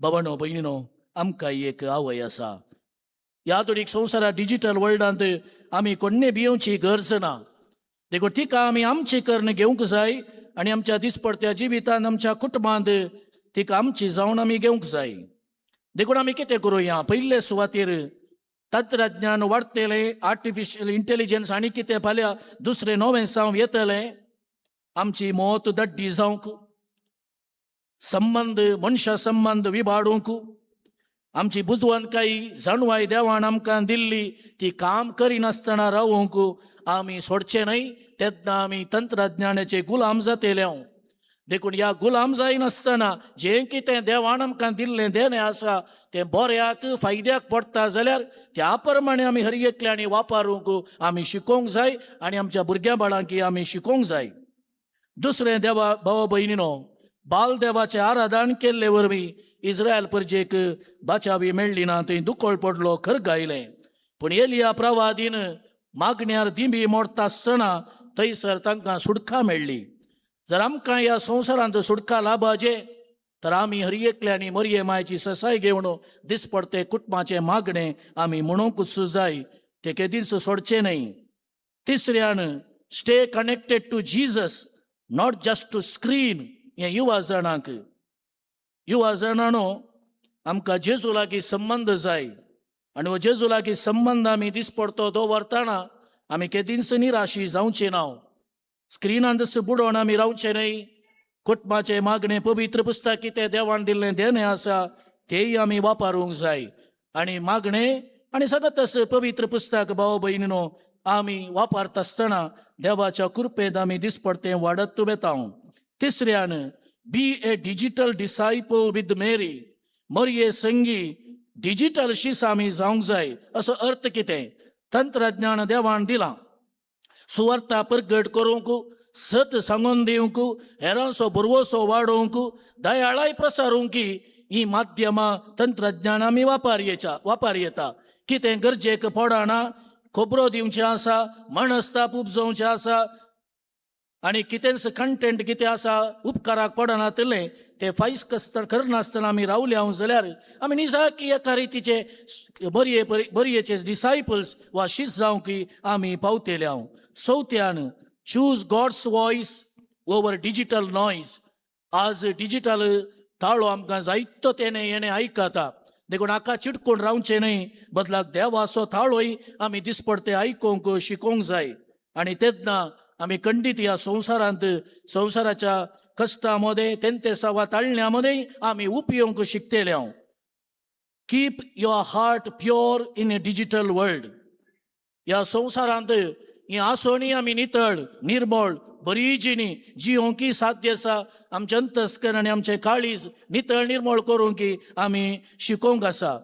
बाबानो भयणीनो, आमकां एक आवय आसा. ह्या आधुनीक संवसारात, डिजिटल वर्ल्डांत आमी कोण्णे भियोवची गरज ना. देखून तिका आमी आमची करून घेवंक जाय आनी आमच्या दिसपडत्या जिवितांत, आमच्या कुटुंबांत तिका आमची जावन आमी घेवंक जाय. देखून आमी कितें करुया? पयले सुवातेर तंत्रज्ञान वाडटलें, आर्टिफिशियल इंटेलिजन्स आनी कितें फाल्यां दुसरें नवें साव येतलें, आमची मत दड्डी जावंक. संबंद मनशा संबंद विबाडूंक आमची बुदवंतकाय जाणवाय देवान आमकां दिल्ली ती काम करिनासतना रावूंक आमी सोडचें न्हय. तेन्ना आमी तंत्रज्ञानाचे गुलाम जातले हांव. देखून ह्या गुलाम जायनासतना जें कितें देवान आमकां दिल्लें देणें आसा तें बऱ्याक फायद्याक पडटा जाल्यार त्या प्रमाणे आमी हर एकल्यांनी वापरूंक आमी शिकोवंक जाय आनी आमच्या भुरग्यां बाळांकी आमी शिकोवंक जाय. दुसरें, देवा भाव भयणीनो, बाल देवाचें आराधन केल्ले वरवीं इस्रायल परजेक बाचावी मेळ्ळी ना, थंय दुकळ पडलो, खर गायलें. पूण एलिया प्रवादीन मागण्यार दिंबी मोडटा आसतना थंयसर तांकां सुटका मेळ्ळी. जर आमकां ह्या संवसारांत सुटका लाभाचे तर आमी हर एकल्यांनी मरये मायची ससाय घेवन दिसपडते कुटुंबाचें मागणें आमी म्हणूंकच जाय, ते केदींच सोडचें न्हय. तिसऱ्यान, stay connected to Jesus, not just to screen. हें युवा जाणांक, युवा जाणांनो, आमकां जेजू लागीं संबंद जाय आनी हो जेजू लागीं संबंद आमी दिसपडतो दवरतना आमी केदींच निराशी जावचे ना. स्क्रिनान जसो बुडोवन आमी रावचे न्हय. कुटुंबाचें मागणें, पवित्र पुस्तक कितें देवान दिल्लें देणें आसा तेय आमी वापरूंक जाय आनी मागणें आनी सगळें पवित्र पुस्तक, भाव भयणीनो, आमी वापरता आसतना देवाच्या कृपेंत आमी दिसपडतें वाडत वेता. तिसऱ्यान, be a digital disciple with Mary. मरये संगी डिजिटल शीस आमी जावंक जाय. असो अर्थ कितें? तंत्रज्ञान देवान दिलां सुवार्ता परगट करूंक, सत सांगून दिवंक, हेरांचो भरवसो वाडोवंक, दयाळाय प्रसारूंक. ही माध्यमां तंत्रज्ञान आमी वापर येता. कितें गरजेक पडना, खबरो दिवचें आसा, मनस्ताप उपजोवचें आसा आनी कितेंच कंटेंट कितें आसा उपकाराक पडनातलें तें फायस कसतना करनासतना आमी रावले हांव जाल्यार आमी निजाकी एका रितीचे बरये बरयेचे डिसायपल्स वा शीस जावंक आमी पावतले हांव. चवथ्यान, choose God's voice over digital noise. आज डिजिटल ताळो आमकां जायतो तेणें हेणें आयकता, देखून हाका चिटकून रावचें न्हय. बदलाक देवाचो ताळोय आमी दिसपडते आयकूंक शिकोवंक जाय आनी तेन्ना आमी खंडीत ह्या संवसारांत संवसाराच्या कश्टा मदें, तेंतेसावा ताळण्या मदें आमी उपयोगूंक शिकतले हांव. Keep your heart pure in a digital world. ह्या संवसारांत ही आसोनी आमी नितळ निर्मळ बरी जिणी जियोंकी साध्य आसा. आमचें अंतस्करण आनी आमचें काळीज नितळ निर्मळ करूंक आमी शिकोवंक आसा.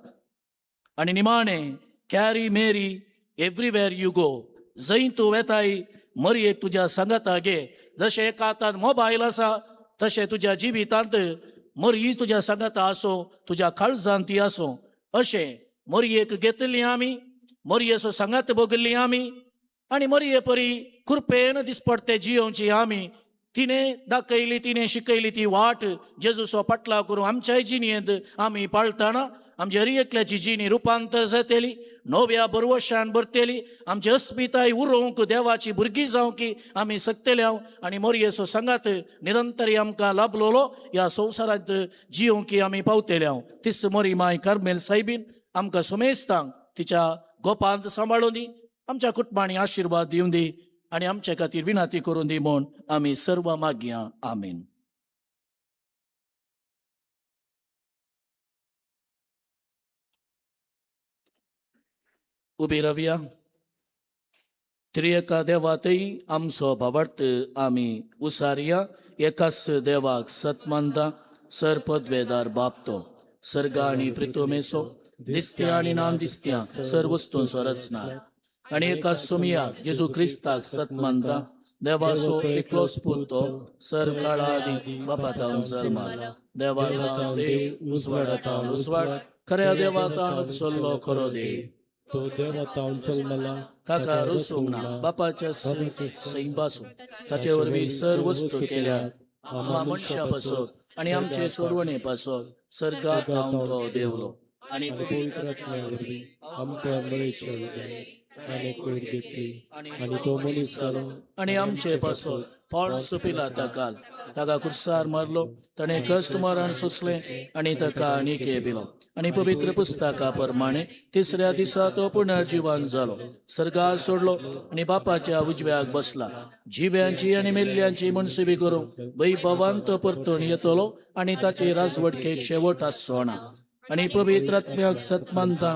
आनी निमाणें, carry Mary everywhere you go. जंय तूं वेताय मरयेक तुज्या सांगाता गे. जशें एका हातांत मोबायल आसा तशें तुज्या जिवितांत मरी तुज्या सांगाता आसूं, तुज्या काळजांत ती आसूं. अशें मरयेक घेतली आमी, मरयेचो सांगात भोगली आमी आनी मरये परी कृपेन दिसपडते जियोवची आमी. तिणें दाखयली, तिणें शिकयली ती वाट जेजूचो पाटलाव करून आमच्याय जिणेंत आमी पाळटना आमच्या हर एकल्याची जिणी रुपांतर जातली, नव्या बरवशान भरतली. आमची अस्मिताय उरोवंक देवाची भुरगीं जावंक आमी शकतले हांव आनी मोरयेचो सांगात निरंतर आमकां लाभलोलो ह्या संवसारांत जियोवंक आमी पावतले हांव. तीस मोरी माय कार्मेल सायबीन आमकां सुमेस्तांक तिच्या गोपांत सांबाळून दी, आमच्या कुटुंबांनी आशिर्वाद दिवन दी आनी आमचे खातीर विनंती करून दी म्हूण आमी सर्व मागया. आमीन. उबी रावया. त्रिएका देवातय आमचो भावार्थ आमी उसारया. एकाच देवाक सतमानता, सर पदवेदार बाप तो, सर्ग आनी प्रितुमेचो, दिसत्या आनी ना दिसत्या सर वस्तूंचो रचना, आनी एका सोमया जेजू क्रिस्ताक सतमानता, देवाचो एकलोच पूत तो, सर काळा आदी बापातावन जल्माला, देवातावन देव, उजवाडातावन उजवाड, खऱ्या देवातावन उपसल्लो खरो देव. तो देवातावन जल्मला, ताका रचूंक ना, बापाच्या सैबासून ताचे वरवीं सर वस्तू केल्या. आम्हा मनशा पासत आनी आमचे सोडवणे पासत सर्गात तो देवलो आनी पवित्र आत्म्या वरवीं आमकां मेळचे ताणें कोयर घेतली आनी तो मनीस जालो आनी आमचे पासत पोंट्स पिलाता काल ताका कुर्सार मारलो, ताणें कश्ट मरण सोंसलें आनी ताका निके पिलो आनी पवित्र पुस्तका प्रमाणे तिसऱ्या दिसा तो पुनर्जिवन जालो, सर्गार सोडलो आनी बापाच्या उजव्याक बसला. जिव्यांची आनी मेल्ल्यांची मनसुबी करूंक वैभवान तो परतून येतलो आनी ताचे राजवटकेक शेवट आसचो ना. आनी पवित्र आत्म्याक सत मानता,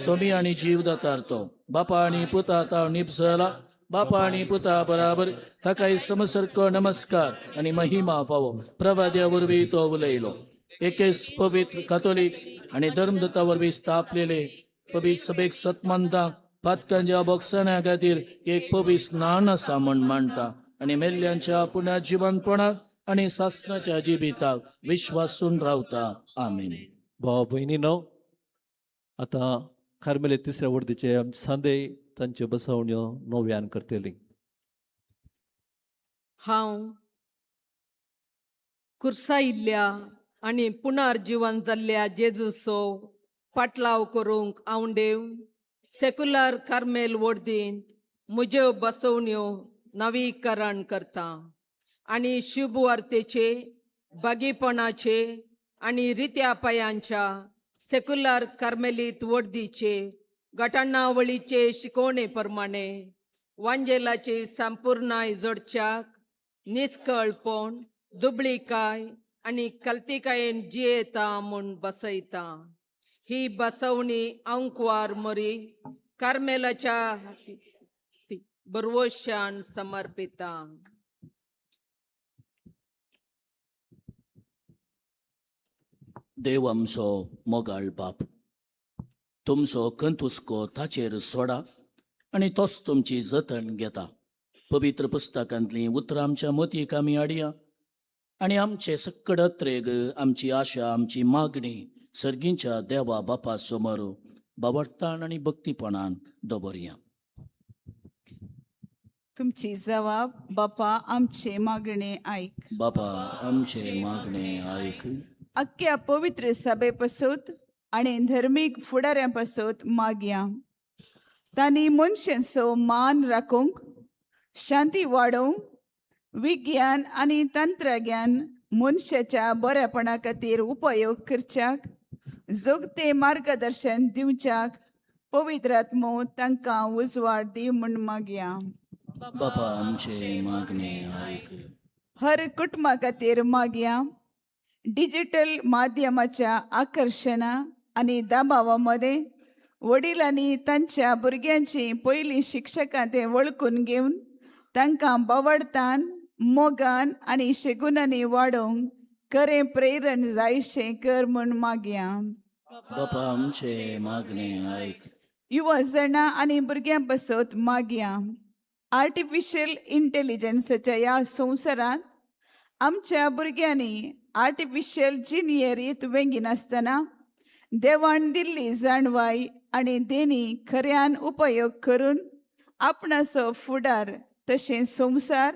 सोमी आनी जीव दातार तो बापा आनी पुता ताव निपसला, बापा आनी पुता बराबर ताकाय समसरको नमस्कार आनी महिमा फावो. प्रवाद्या वरवीं तो उलयलो. एकेच पवित्र कातोलीक आनी धर्मदूता वरवीं स्थापलेले पवित्र सभेक सत मानता, पातकांच्या बोगसण्या खातीर एक पवित्र स्नान आसा म्हण मांडटा आनी मेल्ल्यांच्या पुण्या जिवनपणाक आनी सासणाच्या जिविताक विश्वासून रावता. आमीन. भाव भयणीनो, आतां कार्मेले तिसऱ्या वर्दीचे आमचे सांदे तांच्यो बसवण्यो नव्यान करतली. हांव कुर्सायिल्ल्या आनी पुनर्जिवन जाल्ल्या जेजूचो पाटलाव करूंक आवंडेव सेक्युलर कार्मेल वोर्दींत म्हज्यो बसवण्यो नवीकरण करता आनी शुभवार्तेचे, बागीपणाचे आनी रित्या पायांच्या सेक्युलर कार्मेलीत वर्दीचे गटाणावळीचे शिकवणे प्रमाणे वांजेलाची संपूर्णाय जोडच्याक निस्कळपण, दुबळीकाय आनी कल्तिकायेन जियेता म्हूण बसयता. ही बसवणी अंकवार मरी कार्मेलाच्या बरवशान समर्पिता. देव आमचो मोगाळ बाप, तुमचो कंतुस्को ताचेर सोडा आनी तोच तुमची जतन घेता. पवित्र पुस्तकांतलीं उतरां आमच्या मतीक आमी हाडया आनी आमचे सक्कड अत्रेग, आमची आशा, आमची मागणी सर्गींच्या देवा बापा समोर बावडताण आनी भक्तीपणान दवरया. तुमची जबाब बापा आमचे मागणे आयक. बापा आमचे मागणे आयक. अख्ख्या पवित्र सभे पासत आनी धर्मीक फुडाऱ्यां पासत मागया, तांणी मनशांचो मान राखूंक, शांती वाडोवंक, विज्ञान आनी तंत्रज्ञान मनशाच्या बऱ्यापणा खातीर उपयोग करच्याक जोगते मार्गदर्शन दिवच्याक पवित्र आत्मो तांकां उजवाड दी म्हूण मागया. बापा आमचे मागणे आयक. हर कुटुंबा खातीर मागया, डिजिटल माध्यमाच्या आकर्शणा आनी दबावा मदें वडिलांनी तांच्या भुरग्यांची पयलीं शिक्षकां ते वळखून घेवन तांकां बावडतान, मोगान आनी शेगुनांनी वाडोवंक खरें प्रेरण जायशें कर म्हूण मागया. बापा आमचे मागणे आयक. युवा जाणां आनी भुरग्यां पासत मागया, आर्टिफिशियल इंटेलिजन्साच्या ह्या संवसारांत आमच्या भुरग्यांनी आर्टिफिशियल जिनियरीत वेंगिनासतना देवान दिल्ली जाणवाय आनी देणी खऱ्यान उपयोग करून आपणाचो फुडार तशें संवसार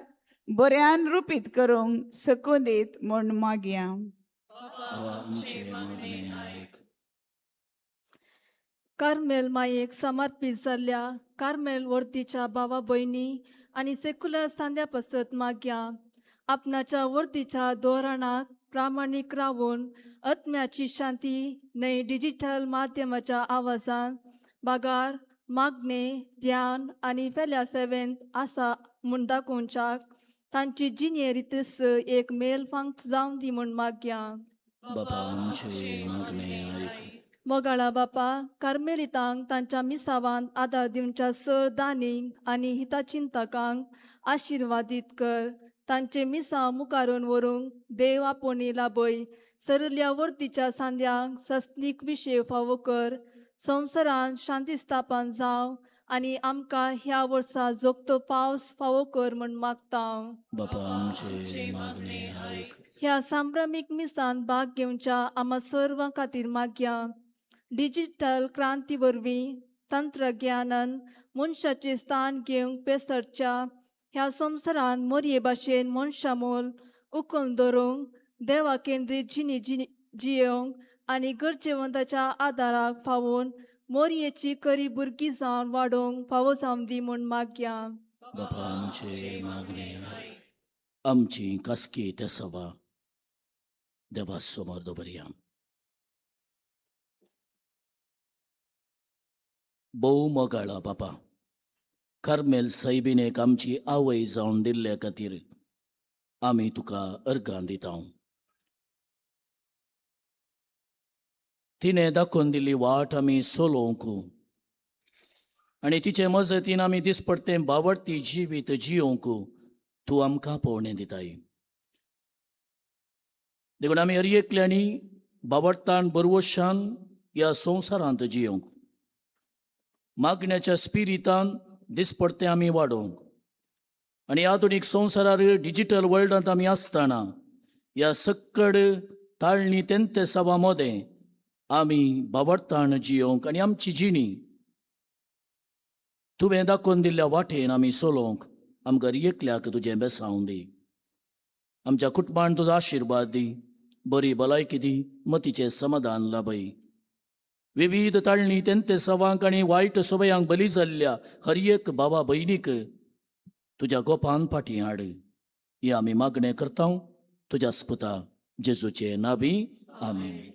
बऱ्यान रुपीत करूंक सकून दीत म्हूण मागया. बाबा आमचे मागणे आयक. कार्मेल मायेक समर्पीत जाल्ल्या कार्मेल वर्दीच्या भावा भयणी आनी सेक्युलर सांद्या पासत मागया, आपणाच्या वर्दीच्या धोरणाक प्रामाणीक रावून आत्म्याची शांती न्हय डिजिटल माध्यमाच्या आवाजान बागार मागणे, ध्यान आनी फेल्या सेवेंत आसा म्हूण दाखोवच्याक तांची जिणेरीतच एक मेल फांक जावन दी म्हूण मागया. बाबा आमचे मागणे आयक. मोगाळा बापा, कार्मेलितांक तांच्या मिसावांत आदार दिवच्या सर दानींक आनी हिताचिंतकांक आशिर्वादीत कर. तांचे मिसांव मुखारून व्हरूंक देव आपोवणी लाभय. सरल्या वर्तीच्या सांद्यांक सस्नीक विशय फावो कर. संवसारांत शांती स्थापन जावं आनी आमकां ह्या वर्सा जोगतो पावस फावो कर म्हूण मागता. बाबा आमचे मागणे आयक. ह्या संभ्रमीक मिसान भाग घेवच्या आमा सर्वां खातीर मागया, डिजिटल क्रांती वरवीं तंत्रज्ञानान मनशाचें स्थान घेवंक पेसरच्या ह्या संवसारांत मोरये भाशेन मनशां मोल उखलून धरूंक, देवा केंद्रीत जिणी जिणी जियेवंक आनी गरजेवंताच्या आदाराक फावोवन मोरयेची करी भुरगीं जावन वाडोवंक फावो जावं दी म्हूण मागया. बाबा आमचे मागणे आयक. आमची कासकी त्या सभा देवा समोर दवरया. भोव मोगाळा बापा, कार्मेल सायबिणेक आमची आवय जावन दिल्ले खातीर आमी तुका अर्गां दिता. तिणें दाखोवन दिल्ली वाट आमी चलोवंक आनी तिचे मजतीन आमी दिसपडतें बावडती जिवीत जियोवंक तूं आमकां पळोवणें दिताय. देखून आमी हर एकल्यांनी बावडतान बरवशान ह्या संवसारांत जियोवंक, मागण्याच्या स्पिरितान दिसपडतें आमी वाडोवंक आनी आधुनीक संवसारार डिजिटल वर्ल्डांत आमी आसतना ह्या सक्कड ताळणी तेंते सवा मोदें आमी बावडतान जियोवंक आनी आमची जिणी तुवें दाखोवन दिल्ल्या वाटेन आमी चलोवंक आमकां एकल्याक तुजें बेसावं दी. आमच्या कुटुंबान तुजो आशिर्वाद दी, बरी भलायकी दी, मतीचें समाधान लाभय. विविध ताळणी तेंते सवांक आनी वायट सवयांक बली जाल्ल्या हर एक भावा भयणीक तुज्या गोपान फाटीं हाड. ही आमी मागणें करता तुज्या स्पुता जेजूचे नावी, आमीन.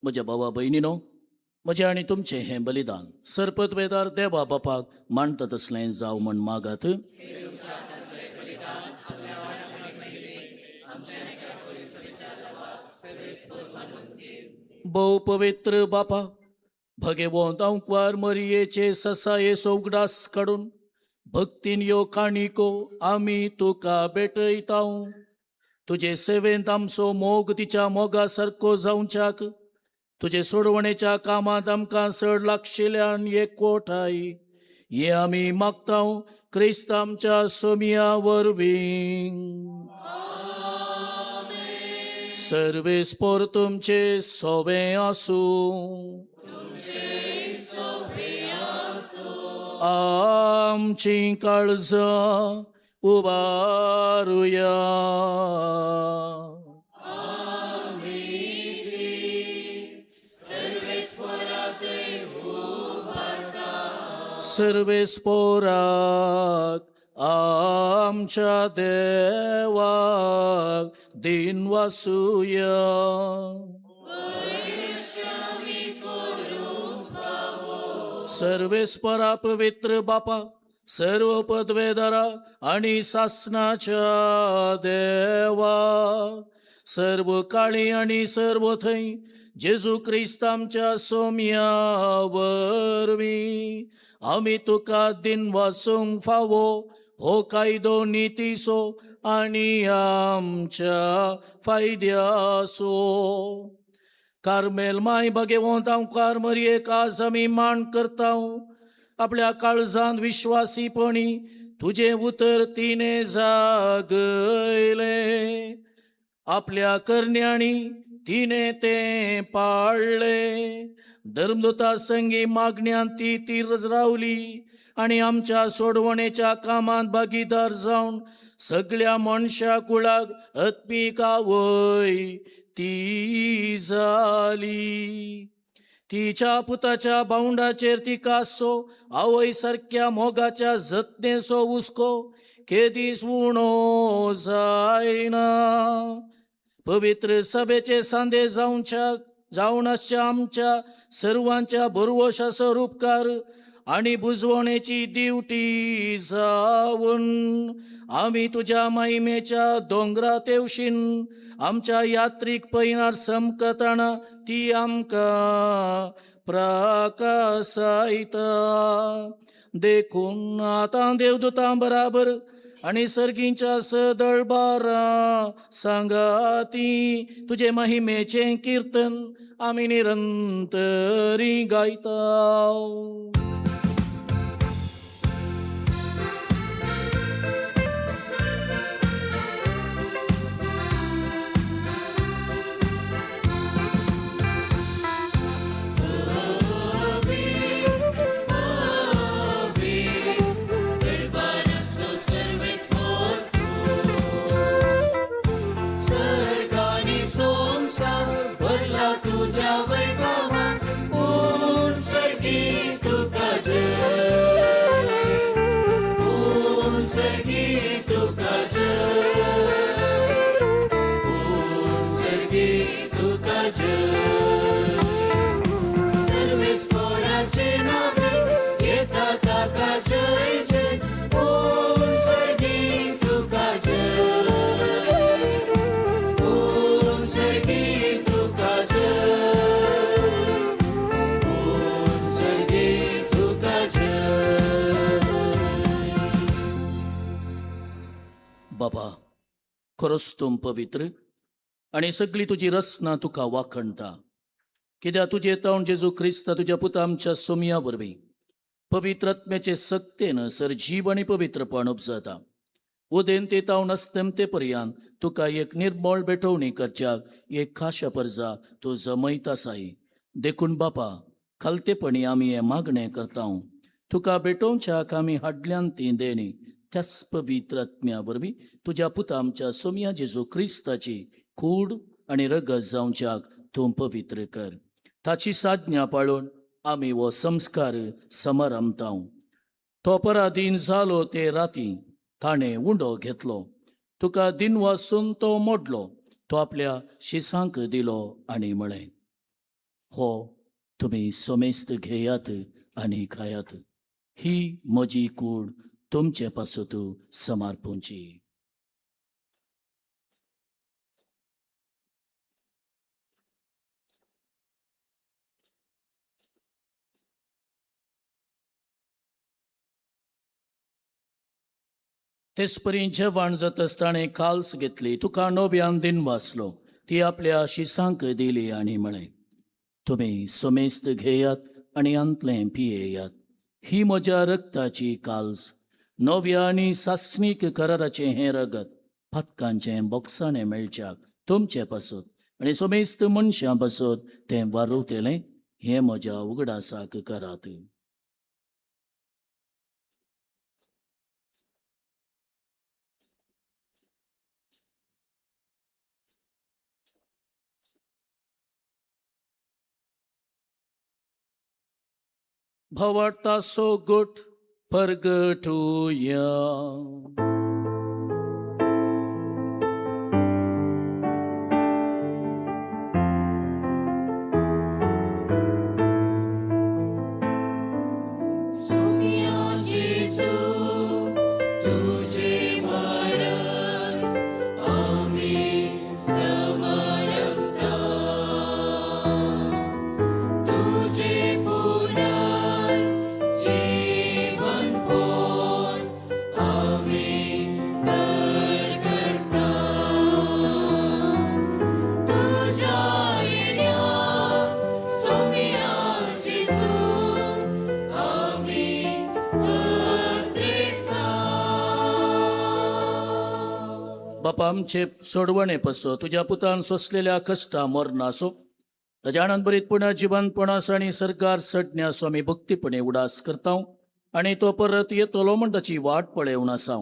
म्हज्या भावा भयणीनो, म्हजें आनी तुमचें हें बलिदान सरपत वेदार देवा बापाक मानता तसलें जावं म्हण मागात. भोव पवित्र बापा, भगेवंत अंकवार मरियेचे ससायेचो उगडास काडून भक्तीन ह्यो काणिको आमी तुका भेटयता. तुजे सेवेंत आमचो मोग तिच्या मोगा सारको जावच्याक तुजे सोडवणेच्या कामांत आमकां चड लागशिल्ल्यान एकवटाय, हें आमी मागता क्रिस्त आमच्या सोमया वरवीं. सर्वेस्पोर तुमचे सोबें आसूं. आमची काळजां उबारुया. सर्वेस्पोराक आमच्या देवाक दिन वासुया. सर्वेस्परा पवित्र बापा, सर्व पदवेदारा आणि सासनाच्या देवा, सर्व काळी आणि सर्व थंय जेजू क्रिस्त आमच्या सोम्या वरवीं आमी तुका दिन वासूंक फावो हो कायदो नितीचो आनी आमच्या फायद्याचो. कार्मेल माय भगेवंत हांव मरयेक आज आमी मान करता. आपल्या काळजांत विश्वासीपणी तुजें उतर तिणें जागयलें, आपल्या करण्यांनी तिणें तें पाळ्ळें. धर्मदूता संगी मागण्यांत ती तीर रावली आनी आमच्या सोडवणेच्या कामांत भागीदार जावन सगळ्या मनशा कुळाक आत्मीक आवय ती जाली. तिच्या पुताच्या बावंडाचेर तिका सो आवय सारक्या मोगाच्या जतनेचो हुस्को केदीस उणो जायना. पवित्र सभेचे सांदे जावच्या जावन आसच्या आमच्या सर्वांच्या भरवशाचो उपकार आनी बुजवणेची दिवटी जावन आमी तुज्या महिमेच्या दोंगरा तेवशीन आमच्या यात्रीक पयणार समकताना ती आमकां प्रकासायता. देखून आतां देवदूतां बराबर आनी सर्गींच्या सदळबारा सांगाती तुजे महिमेचें किर्तन आमी निरंतरी गायता. बाबा, खरोच तूं पवित्र आनी सगळी तुजी रचना तुका वाखणटा, कित्याक तुजे तावन जेजू क्रिस्ता तुज्या पुता आमच्या सोमया वरवीं पवित्र आत्म्याचे सक्तेन सर जीव आनी पवित्रपण उपजता. उदेंते तावन अस्तमते पर्यंत तुका एक निर्मळ भेटवणी करच्याक एक खाशा परजा तूं जमयत आसाय. देखून बापा, खालतेपणी आमी हें मागणें करता, तुका भेटोवच्याक आमी हाडल्यान ती देणी त्याच पवित्र आत्म्या वरवीं तुज्या पुता आमच्या सोमया जेजू क्रिस्ताची कूड आनी रगत जावच्याक तूं पवित्र कर. ताची साज्ञा पाळून आमी हो संस्कार समारंभता. तो पराधीन जालो ते राती ताणें उंडो घेतलो, तुका दिनवासून तो मोडलो, तो आपल्या शिसांक दिलो आनी म्हळें, हो तुमी समेस्त घेयात आनी खायात. ही म्हजी कूड तुमचे पासत समर्पूंची. तेचपरी जेवण जातच ताणें काल्स घेतली, तुका नव्यान दिन वाचलो, ती आपल्या शिसांक दिली आनी म्हळें, तुमी समेस्त घेयात आनी अंतलें पियेयात. ही म्हज्या रक्ताची काल्स, नव्या आनी सासणीक कराराचें हें रगत पातकांचें बोगसाणें मेळच्याक तुमचे पासत आनी समेस्त मनशां पासत तें वारवतलें. हें म्हज्या उगडासाक करात. भवर्ता सो गुट परगटुया. बापा आमचे सोडवणे पसो तुज्या पुतान सोंसलेल्या कश्टा मरणासो ताज्या आनंदभरीत पुण्या जिवनपणासो आनी सरकार सडण्यासो आमी भक्तीपणे उडास करता आनी तो परत येतलो म्हण ताची वाट पळेवन आसा.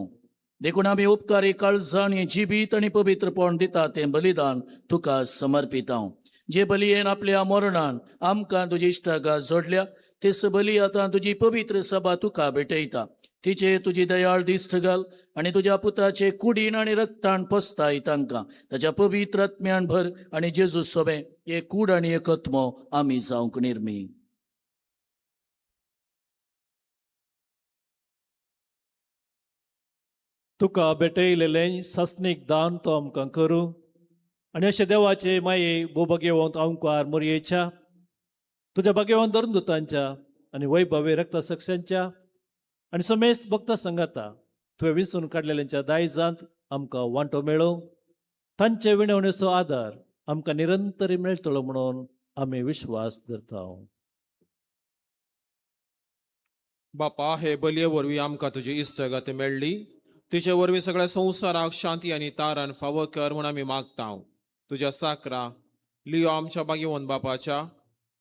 देखून आमी उपकारी काळजां आनी जिबीत आनी पवित्रपण दिता तें बलिदान तुका समर्पिता. जे बलियेन आपल्या मरणान आमकां तुजी इश्टागात जोडल्या तेच बली आतां तुजी पवित्र सभा तुका भेटयता. तिचे तुजी दयाळ दिश्ट घाल आनी तुज्या पुताचे कुडीन आनी रक्तान पसताय तांकां ताच्या पवित्र आत्म्यान भर आनी जेजू सोबें एक कूड आनी एक आत्मो आमी जावंक निर्मी. तुका भेटयलेलें सासणीक दान तो आमकां करूं आनी अशें देवाचे माये भोवभाग्यवंत आंकार मोरयेच्या तुज्या भाग्यवंत धर्मदूतांच्या आनी वैभवी रक्तसक्षांच्या आनी समेस्त भक्त संगाता तुवें विंचून काडलेल्यांच्या दायजांत आमकां वांटो मेळोवं, तांचे विणवणेचो आदार आमकां निरंतर मेळटलो म्हणून आमी विश्वास धरता. बापा, हे बलये वरवीं आमकां तुजी इश्टागत मेळ्ळी. तिचे वरवीं सगळ्या संवसाराक शांती आनी तारण फावो कर म्हूण आमी मागता. तुज्या साकरा लियो आमच्या भाग्यवंत बापाच्या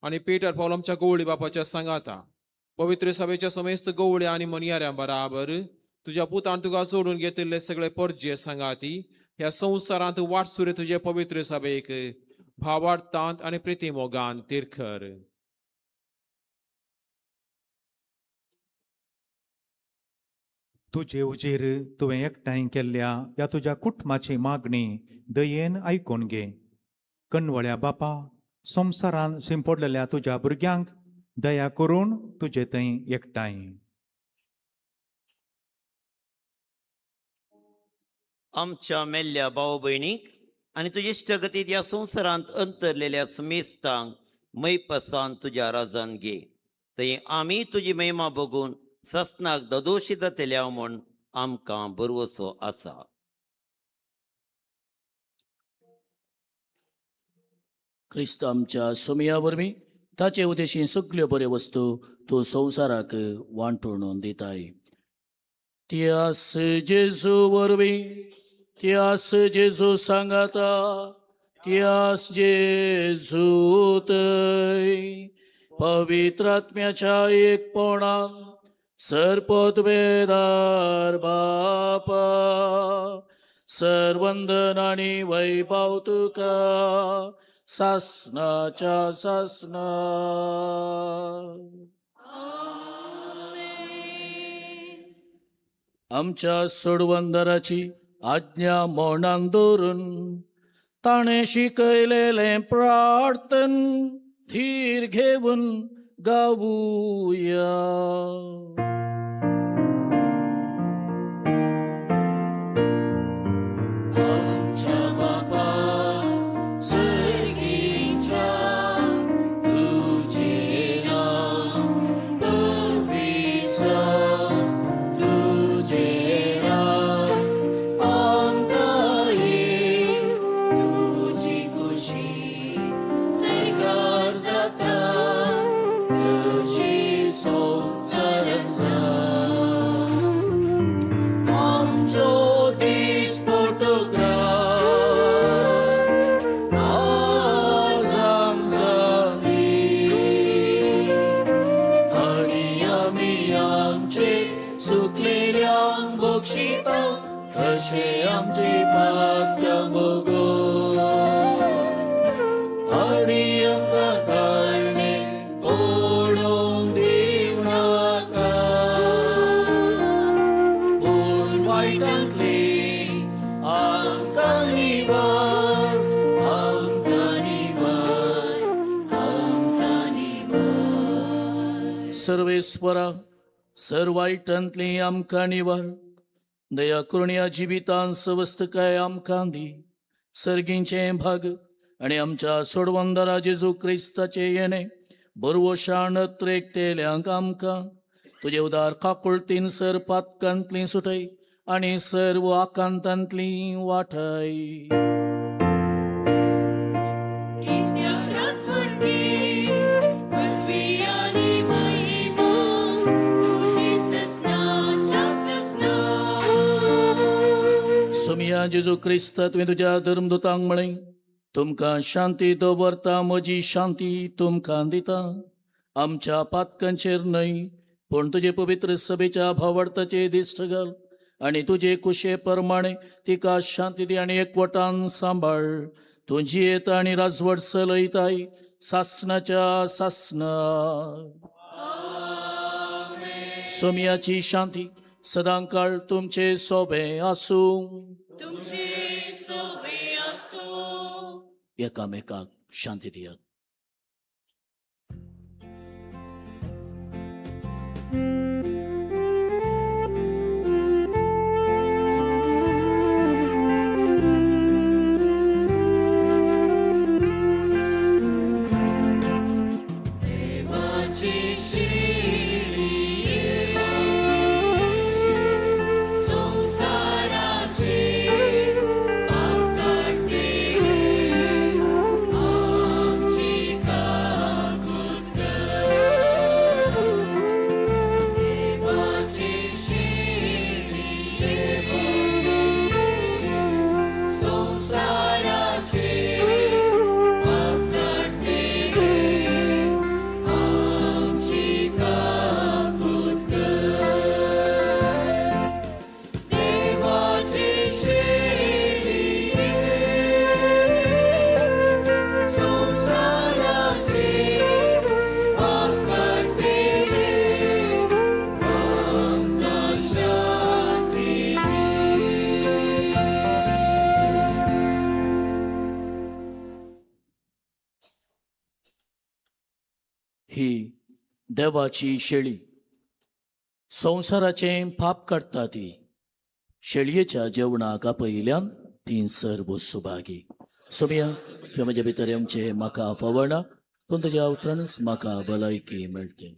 आनी पीटर पावल आमच्या गवळी बापाच्या सांगाता पवित्र सभेच्या समेस्त गवळ्या आनी मनयाऱ्यां बराबर तुज्या पुतान तुका जोडून घेतिल्ले सगळे परजे सांगाती ह्या संवसारांत वाटसुरे तुजे पवित्र सभेक भावार्थांत आनी प्रितीमोगान तिरखर. तुजे उजेर तुवें एकठांय केल्ल्या ह्या तुज्या कुटुंबाची मागणी दयेन आयकून घे. कनवळ्या बापा, संवसारान शिंपडलेल्या तुज्या भुरग्यांक दया करून तुजे थंय एकठांय. आमच्या मेल्ल्या भाव भयणीक आनी तुजे इश्टगतींत ह्या संवसारांत अंतरलेल्या समेस्तांक मैपसान तुज्या राजान घे. थंय आमी तुजी महिमा बघून ससनाक ददोशी जातल्या म्हूण आमकां भरवसो आसा. क्रिस्त आमच्या सोमया वरवीं ताचे उदेशी सगल्यो बऱ्यो वस्तू तूं संवसाराक वांटून दिताय. त्यास जेजू वरवीं, त्यास जेजू सांगाता, त्यास जेजू थंय पवित्र आत्म्याच्या एकपणान सर्पोतवेदार बापा सर्वंदन आनी वैभव तुका सासनाच्या सासना. आमच्या सोडवंदराची आज्ञा मौनान दवरून ताणें शिकयलेलें प्रार्थन धीर घेवन गावुया. आमच्या बापा सर्गीच्या, तुझे नाव पवित्र जावं, तुझे राज आमकां येवं, तुजी खुशी सर्गार जाता तशी संवसारांत जावं. आमचो दिसपट्टो ग्रास आज आमकां दी, आनी आमी आमचे सुकलेल्यांक बक्षिता तशें आमची पातकां भोगोस, आनी आमकां ताळणे पडोवंक दिवनाका, पूण वायटांतली आमकां निवार, आमकां निवार, आमकां निवार. सर्वेस्वरा, सर वायटांतली आमकां निवार, दया करून ह्या जिवितान सवस्तकाय आमकां दी. सर्गींचें भाग आनी आमच्या सोडवंदरा जेजू क्रिस्ताचें येणें बरवशान त्रेकतेल्यांक आमकां तुजे उदार काकुळतीन सर पातकांतली सुटय आनी सर्व आकांतांतली वाटय. कित्याक राजवटी, पृथ्वी आनी महिमा तुजी ससनाच्या ससना. सोमिया जेजू क्रिस्त, तुवें तुज्या धर्मदूतांक म्हळें, तुमकां शांती दवरता, म्हजी शांती तुमकां दिता. आमच्या पातकांचेर न्हय, पूण तुजे पवित्र सभेच्या भावार्थाचे दिश्ट घाल आनी तुजे कुशे प्रमाणे तिका शांती दी आनी एकवटान सांबाळ. तूं जियेता आनी राजवट चलयताय सासनाच्या सासना. सोमियाची शांती सदांकाळ तुमचे सोबे आसूं. तुमचे सोबे आसूं. एकामेकाक शांती दियात. देवाची शिळी, संसाराचे पाप काडटिले, आमची काकूत कर. देवाची शिळी, संसाराचे पाप काडटिले, आमची काकूत कर. देवाची शिळी, संसाराचे पाप काडटिले, आमकां शांती दी. ही देवाची शेळी, संवसाराचें पाप काडटा ती. शेळयेच्या जेवणाक आपयल्यान ती सर्व सुभागी. सोमिया, तुवें म्हज्या भितर येवचें म्हाका फावना, पूण तुज्या उतरानच म्हाका भलायकी मेळटली.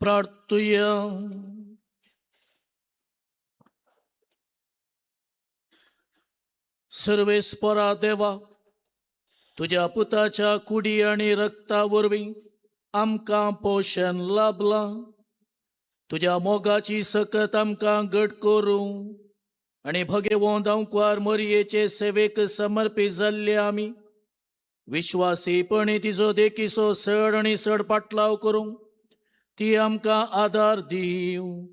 प्रार्थुया. सर्वेस्परा देवा, तुज्या पुताच्या कुडी आनी रक्ता वरवीं आमकां पोशण लाभलां. तुज्या मोगाची सकत आमकां घट करूं आनी भगेवोन आंकवार मरयेचे सेवेक समर्पीत जाल्ले आमी विश्वासीपणी तिजो देखीचो चड आनी चड पाटलाव करूंक ती आमकां आदार दिवं.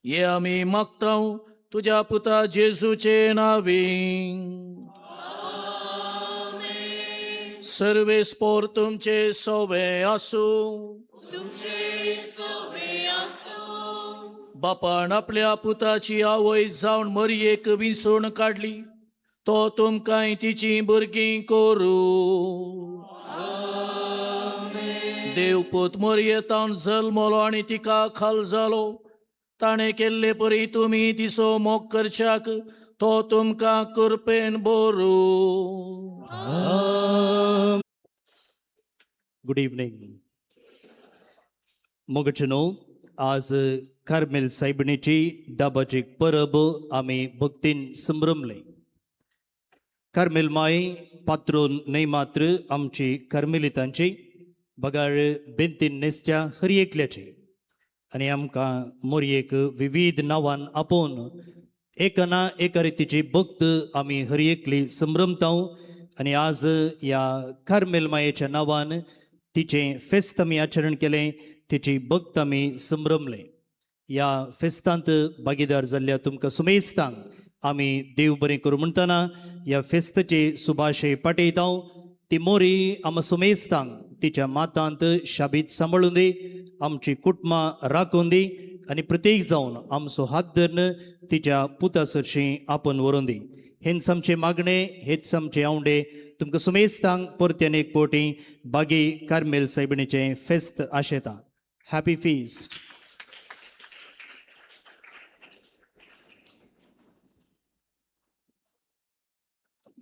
हे आमी मागता तुज्या पुता जेजूचे नांवी. सर्वेस्पोर तुमचे सोवे आसूं. बापान आपल्या पुताची आवय जावन मरयेक विंचून काडली, तो तुमकांय तिची भुरगीं करूं. देवपूत मरयेतावन जल्मलो आनी तिका खाल जालो. ताणें केल्ले परी तुमी तिचो मोग करच्याक तो तुमकां कृपेन बरूं. गुड इवनींग मोगचनो, आज कार्मेल सायबिणीची दाबाची परब आमी भक्तीन संभ्रमले. कार्मेल माय पात्रोन न्हय मात्र आमची कार्मेलितांची बगार बेंतीन नेसच्या हर एकल्याची आनी आमकां मोरयेक विविध नांवान आपोवन एका ना एका रितीची भक्त आमी हर एकली संभ्रमता. आनी आज ह्या कार्मेल मायेच्या नांवान तिचें फेस्त आमी आचरण केलें, तिची भक्त आमी संभ्रमले. ह्या फेस्तांत भागीदार जाल्ल्या तुमकां सुमेस्तांक आमी देव बरें करूं म्हणटना ह्या फेस्ताचे सुभाशे पाठयता. ती मोरी आमा सुमेस्तांक तिच्या मातांत शाबीत सांबाळून दी, आमची कुटुंबां राखून दी आनी प्रत्येक जावन आमचो हात धरून तिच्या पुता सरशीं आपण व्हरून दी. हेंच आमचें मागणें, हेच आमचे आवंडे. तुमकां सुमेस्तांक परत्यान एक पवटी बागी कार्मेल सायबिणीचें फेस्त आशेता. Happy feast.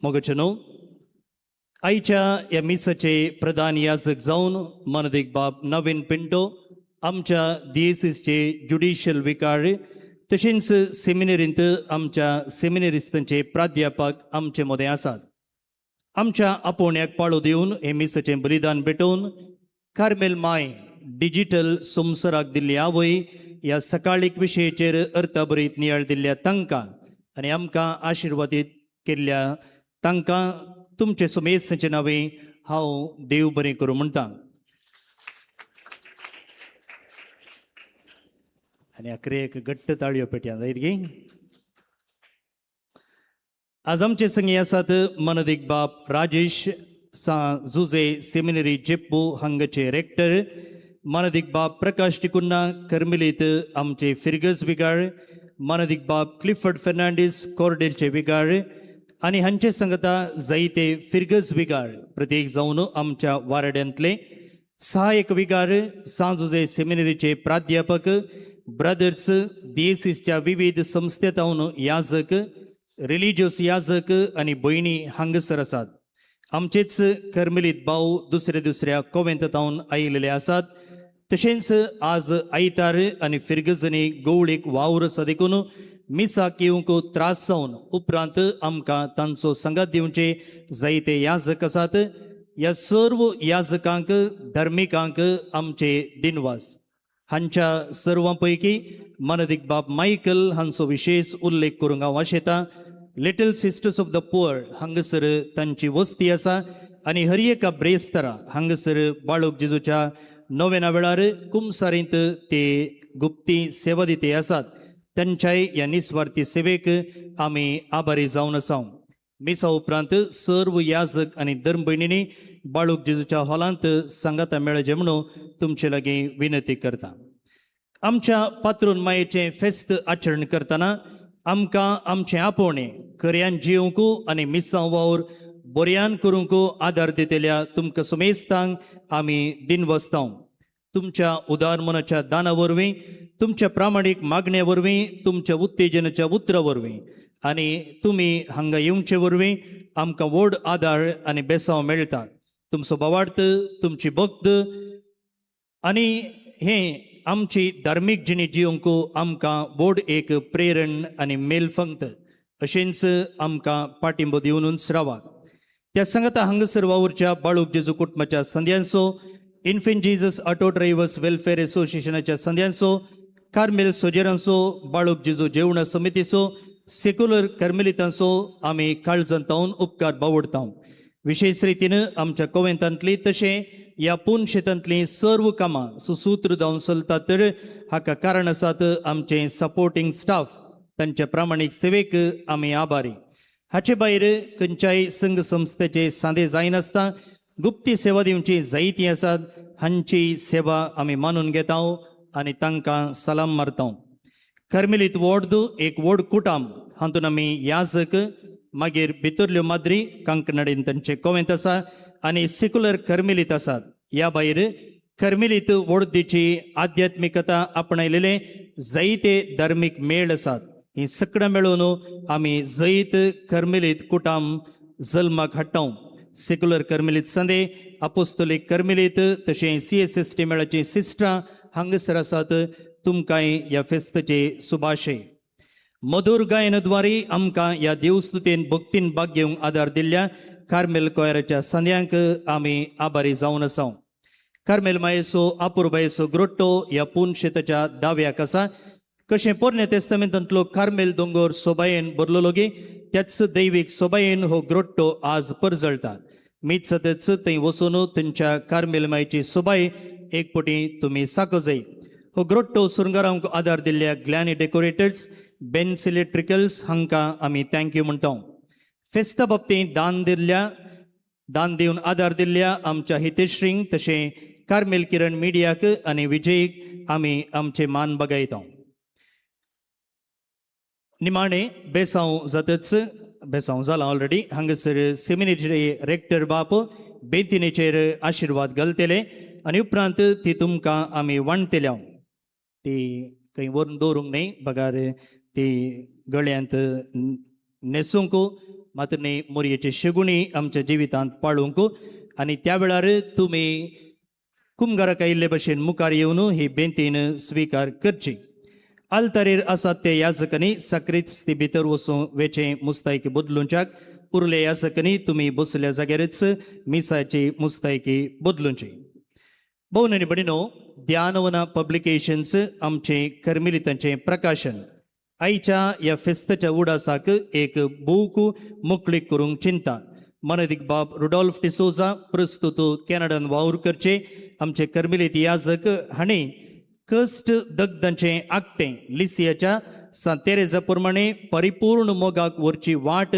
मोगचे न्हू, आयच्या ह्या मिसाचे प्रधान याजक जावन मनदीक बाब नवीन पिंटो, आमच्या दियेसीसचे ज्युडिशियल विकार, तशेंच सेमिनरींत आमच्या सेमिनरिस्तांचे प्राध्यापक आमचे मदें आसात. आमच्या आपोवण्याक पाळो दिवन हे मिसाचें बलिदान भेटोवन कार्मेल माय डिजिटल संवसाराक दिल्ली आवय ह्या सकाळीक विशयेचेर अर्थभरीत नियाळ दिल्ल्या तांकां आनी आमकां आशिर्वादीत केल्ल्या तांकां तुमचे सुमेसाचें नांवे हांव देव बरें करूं म्हणटा. आनी अकरे एक घट्ट ताळयो पेटयां जायत गी. आज आमचे संगी आसात मनदीक बाब राजेश सा जुजे सेमिनरी जेप्पू हांगाचे रेक्टर, मनदीक बाब प्रकाश टिकुन्ना करमिलीत आमचे फिरगज विगार, मनदीक बाब क्लिफर्ड फेर्नांडीस कोर्डेलचे विगार आनी हांचे संगता जायते फिरगज विगार प्रत्येक जावन आमच्या वारड्यांतले सहायक विगार, सांजुजे सेमिनरीचे प्राध्यापक, ब्रदर्स, दियेसीसच्या विविध संस्थेतावन याजक, रिलिजियस याजक आनी भयणी हांगासर आसात. आमचेच करमेलीत भाव दुसऱ्या दुसऱ्या कोवेंतावन आयिल्ले आसात. तशेंच आज आयतार आनी फिरगजनी गवळीक वावर आसा देखून मिसाक येवंक त्रास जावन उपरांत आमकां तांचो सांगात दिवचे जायते याजक आसात. ह्या सर्व याजकांक, धार्मिकांक आमचे दिनवास. हांच्या सर्वां पैकी मनदीक बाब मायकल हांचो विशेश उल्लेख करूंक हांव आशेतां. Little sisters of the poor हांगासर तांची वस्ती आसा आनी हर एका ब्रेस्तारा हांगासर बाळूक जेजूच्या नोवेना वेळार कुमसारींत ते गुप्ती सेवा दिते आसात. तांच्याय ह्या निस्वार्थी सेवेक आमी आभारी जावन आसा. मिसा उपरांत सर्व याजक आनी धर्मभयणींनी बाळूक जेजूच्या हॉलांत सांगाता मेळचें म्हणून तुमचे लागीं विनंती करता. आमच्या पात्रून मायेचें फेस्त आचरण करतना आमकां आमचें आपोवणें खऱ्यान जिवंक आनी मिसां वावर बऱ्यान करूंक आदार दितल्या तुमकां सुमेस्तांक आमी दिनवसतां. तुमच्या उदार मनाच्या दाना वरवीं, तुमच्या प्रामाणीक मागण्या वरवीं, तुमच्या उत्तेजनाच्या उतरा वरवीं आनी तुमी हांगा येवचे वरवीं आमकां व्हड आदार आनी बेसांव मेळटा. तुमचो भावार्थ, तुमची भक्त आनी हें आमची धार्मीक जिणी जिवंक आमकां व्हड एक प्रेरण आनी मेलफंक्त अशेंच आमकां पाठिंबो दिवनूच रावात. त्या सांगता हांगासर वावुरच्या बाळूक जेजू कुटुंबाच्या संद्यांचो, Infant Jesus Auto Drivers Welfare असोसिएशनाच्या संद्यांचो, कार्मेल सोजेरांचो, बाळूक जेजू जेवणा समितीचो, सेक्युलर कर्मेलितांचो आमी काळजांतावन उपकार बावडता. विशेश रितीन आमच्या कोवेंतांतली तशें ह्या पून शेतांतलीं सर्व कामां सुसूत्र जावन चलतात तर हाका कारण आसात आमचे सपोर्टींग स्टाफ. तांच्या प्रामाणीक सेवेक आमी आभारी. हाचे भायर खंयच्याय संघ संस्थेचे सांदे जायनासतना गुप्ती सेवा दिवची जायती आसात. हांची सेवा आमी मानून घेता आनी तांकां सलाम मारता. कर्मेलीत वॉर्ड एक व्हड कुटाम. हातूंत आमी याजक, मागीर भितरल्यो माद्री, कांकणाडीन तांचे कोवेंत आसा आनी सेक्युलर कर्मेलीत आसात. ह्या भायर कर्मेलीत वडदीची आध्यात्मिकता आपणायलेले जायते धार्मीक मेळ आसात. ही सगळां मेळून आमी जैत कर्मेलीत कुटाम जल्माक हाडटा. सेक्युलर कर्मेलीत संदे, अपोस्तोलीक कर्मेलीत, तशें सीएसएसटी मेळाची सिस्टरां हांगासर आसात. तुमकांय ह्या फेस्ताचे सुभाशे. मधुर गायनद्वारे आमकां ह्या देवस्तुतेन भक्तीन भाग घेवंक आदार दिल्ल्या कार्मेल कोयराच्या संद्यांक आमी आभारी जावन आसा. कार्मेल मायेचो आपुरबायेचो ग्रोट्टो ह्या पून शेताच्या दाव्याक आसा. कशें पोरण्या तेस्तामेंतांतलो कार्मेल दोंगर सोबायेन भरलेलो गे, त्याच दैवीक सोबायेन हो ग्रोट्टो आज परजळटा. मीत सतच थंय वचून थंयच्या कार्मेल मायेची सोबाय एक पटी तुमी साको जाय. हो ग्रोट्टो सुरंगारांक आदार दिल्ल्या ग्लॅनी डेकोरेटर्स, बेन्स इलेक्ट्रिकल्स हांकां आमी thank you म्हणटा. फेस्ता बाबतींत दान दिवन आदार दिल्ल्या आमच्या हितेश्रींक, तशें कार्मेल किरण मिडियाक आनी विजयीक आमी आमचे मान बगायता. निमाणे बेसांव जातच, बेसांव जालां ऑलरेडी, हांगासर सेमिनेरीचे रेक्टर बाप बेंतिनेचेर आशिर्वाद घालतले आनी उपरांत ती तुमकां आमी वांटतले. ती खंय व्हरून दवरूंक न्हय, बगार ती गळ्यांत न्हेसूंक मात्र न्ही, मोरयेची शेगुणी आमच्या जिवितांत पाळूंक. आनी त्या वेळार तुमी कुमगाराक आयिल्ले भशेन मुखार येवन ही बेंतीन स्विकार करची. आल्तारेर आसात ते याजकांनी साक्रिस्ती भितर वचूं वेचें मुस्तायकी बदलुंच्याक. उरले याजकांनी तुमी बसल्या जाग्यारच मिसाची मुस्तायकी बदलुंची. भोवन आनी भयणीनो, ध्यानवना पब्लिकेशन्स आमचें कर्मिलितांचें प्रकाशन आयच्या ह्या फेस्ताच्या उडासाक एक बूक मोकळीक करूंक चिंता. मनदीक बाब रुडॉल्फ डिसोजा, प्रस्तुत कॅनडान वावर करचे आमचे कर्मिलीत याजक, हांणी कश्ट दग्धांचें आगटें लिसियाच्या सांत तेरेजा प्रमाणे परिपूर्ण मोगाक व्हरची वाट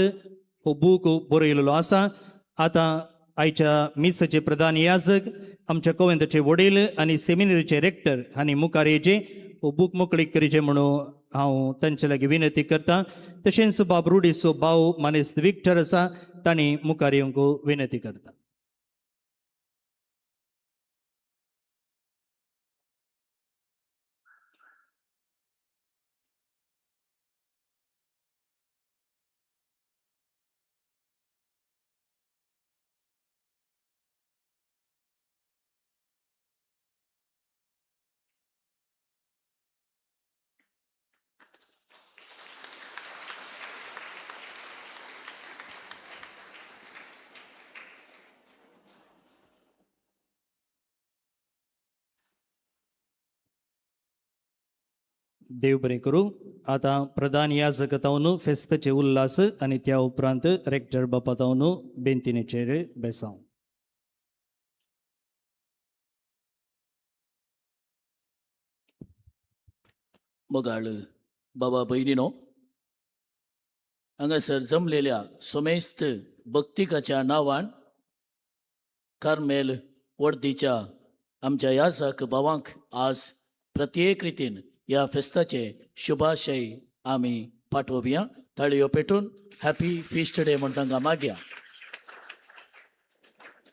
हो बूक बरयलेलो आसा. आतां आयच्या मिसाचे प्रधान याजक, आमच्या कोवेंताचे वडील आनी सेमिनरीचे रेक्टर हांणी मुखार येचे, हो बूक मोकळीक करचे म्हणून हांव तांचे लागीं विनंती करता. तशेंच बाब रुडीचो भाव मानेस्त विक्टर आसा, तांणी मुखार येवंक विनंती करता. देव बरें करूं. आतां प्रधान याजक तावन फेस्ताचे उल्हास आनी त्या उपरांत रेक्टर बापा तावन बेंतिनेचेर बेसांव. मोगाळ बाबा भयणीनो, हांगासर जमलेल्या सोमेस्त भक्तिकाच्या नांवान कार्मेल वर्दीच्या आमच्या याजक भावांक आज प्रत्येक रितीन ह्या फेस्ताचे शुभाशय आमी पाठोवया. ताळयो पेटून हॅपी फिस्ट डे म्हण तांकां मागया.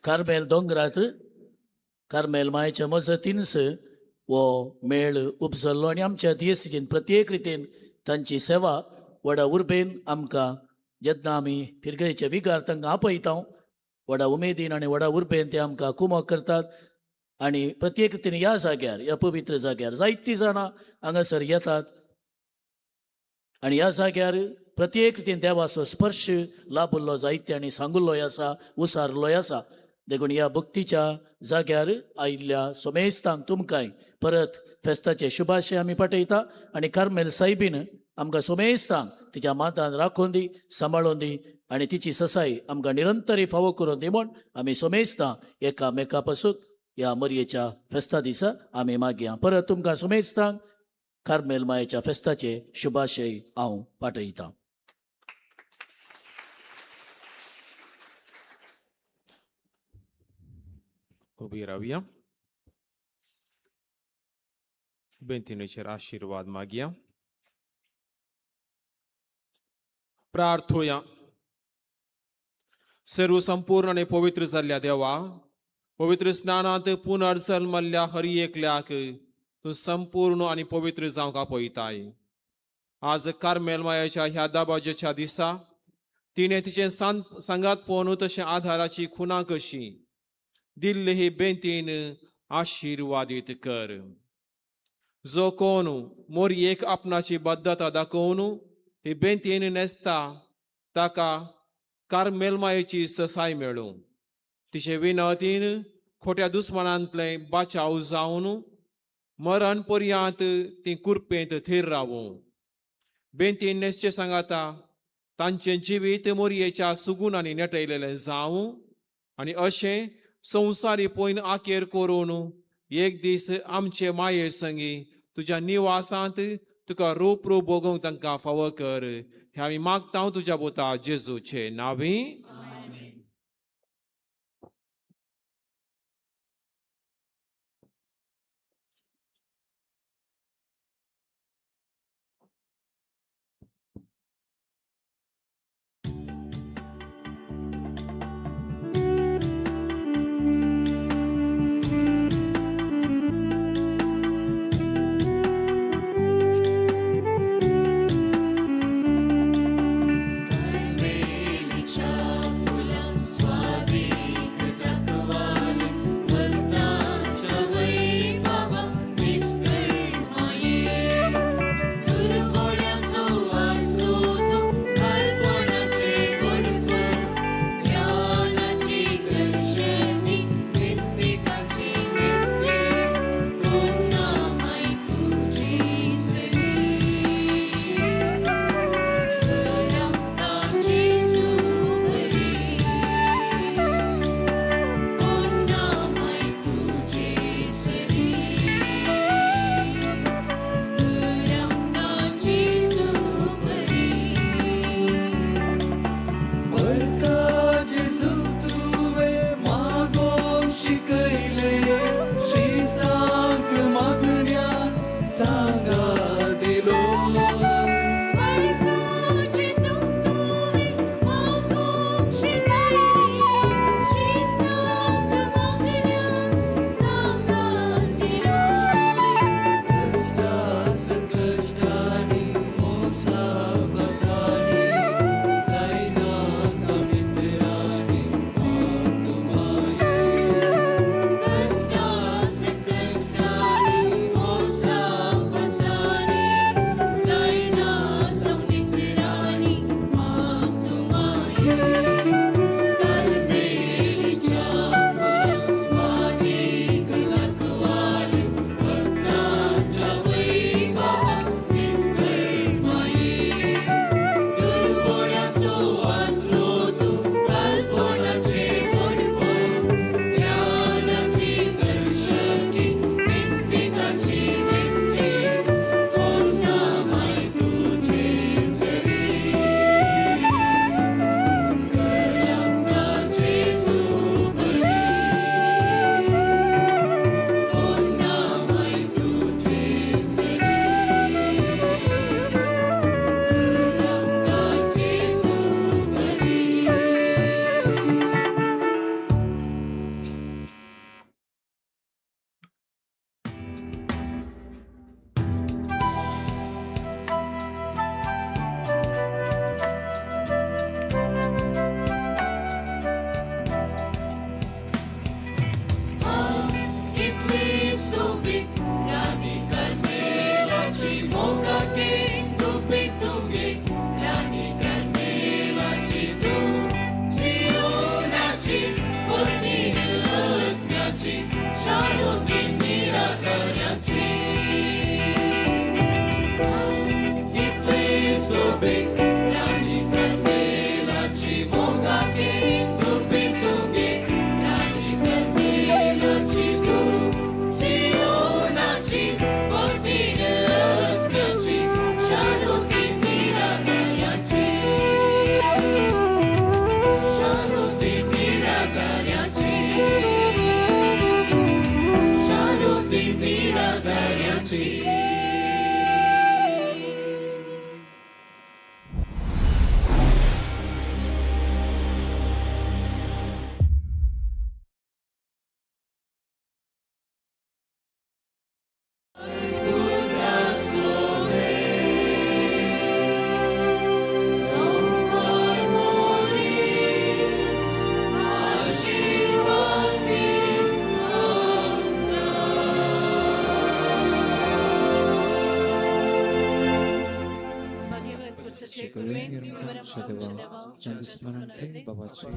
कार्मेल दोंगरात कार्मेल मायच्या मजतीनच हो मेळ उपजल्लो आनी आमच्या दियसीन प्रत्येक रितीन तांची सेवा व्हडा उर्बेन आमकां जेन्ना आमी फिरगयचे विगार तांकां आपयता, व्हडा उमेदीन आनी व्हडा उर्बेन ते आमकां कुमक करतात. आनी प्रत्येक रितीन ह्या जाग्यार, ह्या पवित्र जाग्यार जायतीं जाणां हांगासर येतात आनी ह्या जाग्यार प्रत्येक रितीन देवाचो स्पर्श लाभिल्लो जायते आनी सांगुल्लोय आसा, उसारलोय आसा. देखून ह्या भक्तीच्या जाग्यार आयिल्ल्या सोमेस्तांक तुमकांय परत फेस्ताचे शुभाशय आमी पाठयता आनी कार्मेल सायबीन आमकां सोमेस्तांक तिच्या मातान राखून दी, सांबाळून दी आनी तिची ससाई आमकां निरंतरी फावो करून दी म्हूण आमी सोमेस्तां एकामेका पासून ह्या मरयेच्या फेस्ता दिसा आमी मागया. परत तुमकां सोमेस्तांक कार्मेल मायेच्या फेस्ताचे शुभाशय हांव पाठयतां. उबी रावया, बेंतिणेचेर आशिर्वाद मागया. प्रार्थुया. सर्व संपूर्ण आनी पवित्र जाल्ल्या देवा, पवित्र स्नानांत पुनर्जल्मल्ल्या हरी एकल्याक तूं संपूर्ण आनी पवित्र जावंक आपयताय. आज कार्मेल मायाच्या ह्या दाबाजेच्या दिसा तिणें तिचें सांगात पळोवन तशें आधाराची खुणा कशी दिल्ली ही बेंतीन आशिर्वादीत कर. जो कोण मोरयेक आपणाची बद्धता दाखोवन ही बेंतीन न्हेसता ताका कार्मेल मायेची ससाय मेळूं. तिचे विनतीन खोट्या दुस्मानांतलें बाचाव जावन मरण पर्यांत ती कुरपेंत थीर रावूं. बेंतीन न्हेसचें सांगाता तांचें जिवीत मोरयेच्या सुगुणांनी नेटयलेलें जावं आनी अशें संवसारी पयन आकेर करून एक दीस आमचे माये संगी तुज्या निवासांत तुका रूप रूप भोगोवंक तांकां फावो कर. हें आमी मागता तुज्या पुता जेजूचे नांवी. कार्मेलीच्या शारुती निराधाराची. इतली सोबीत राणी कार्मेलाची मोगागे रुपी तुगे राणी कार्मेलाची तूं सियोनाची वतीन अर्जाची शारुती निराधाराची शारुती निराधाराची शारुती निराधाराची. बाबाचे.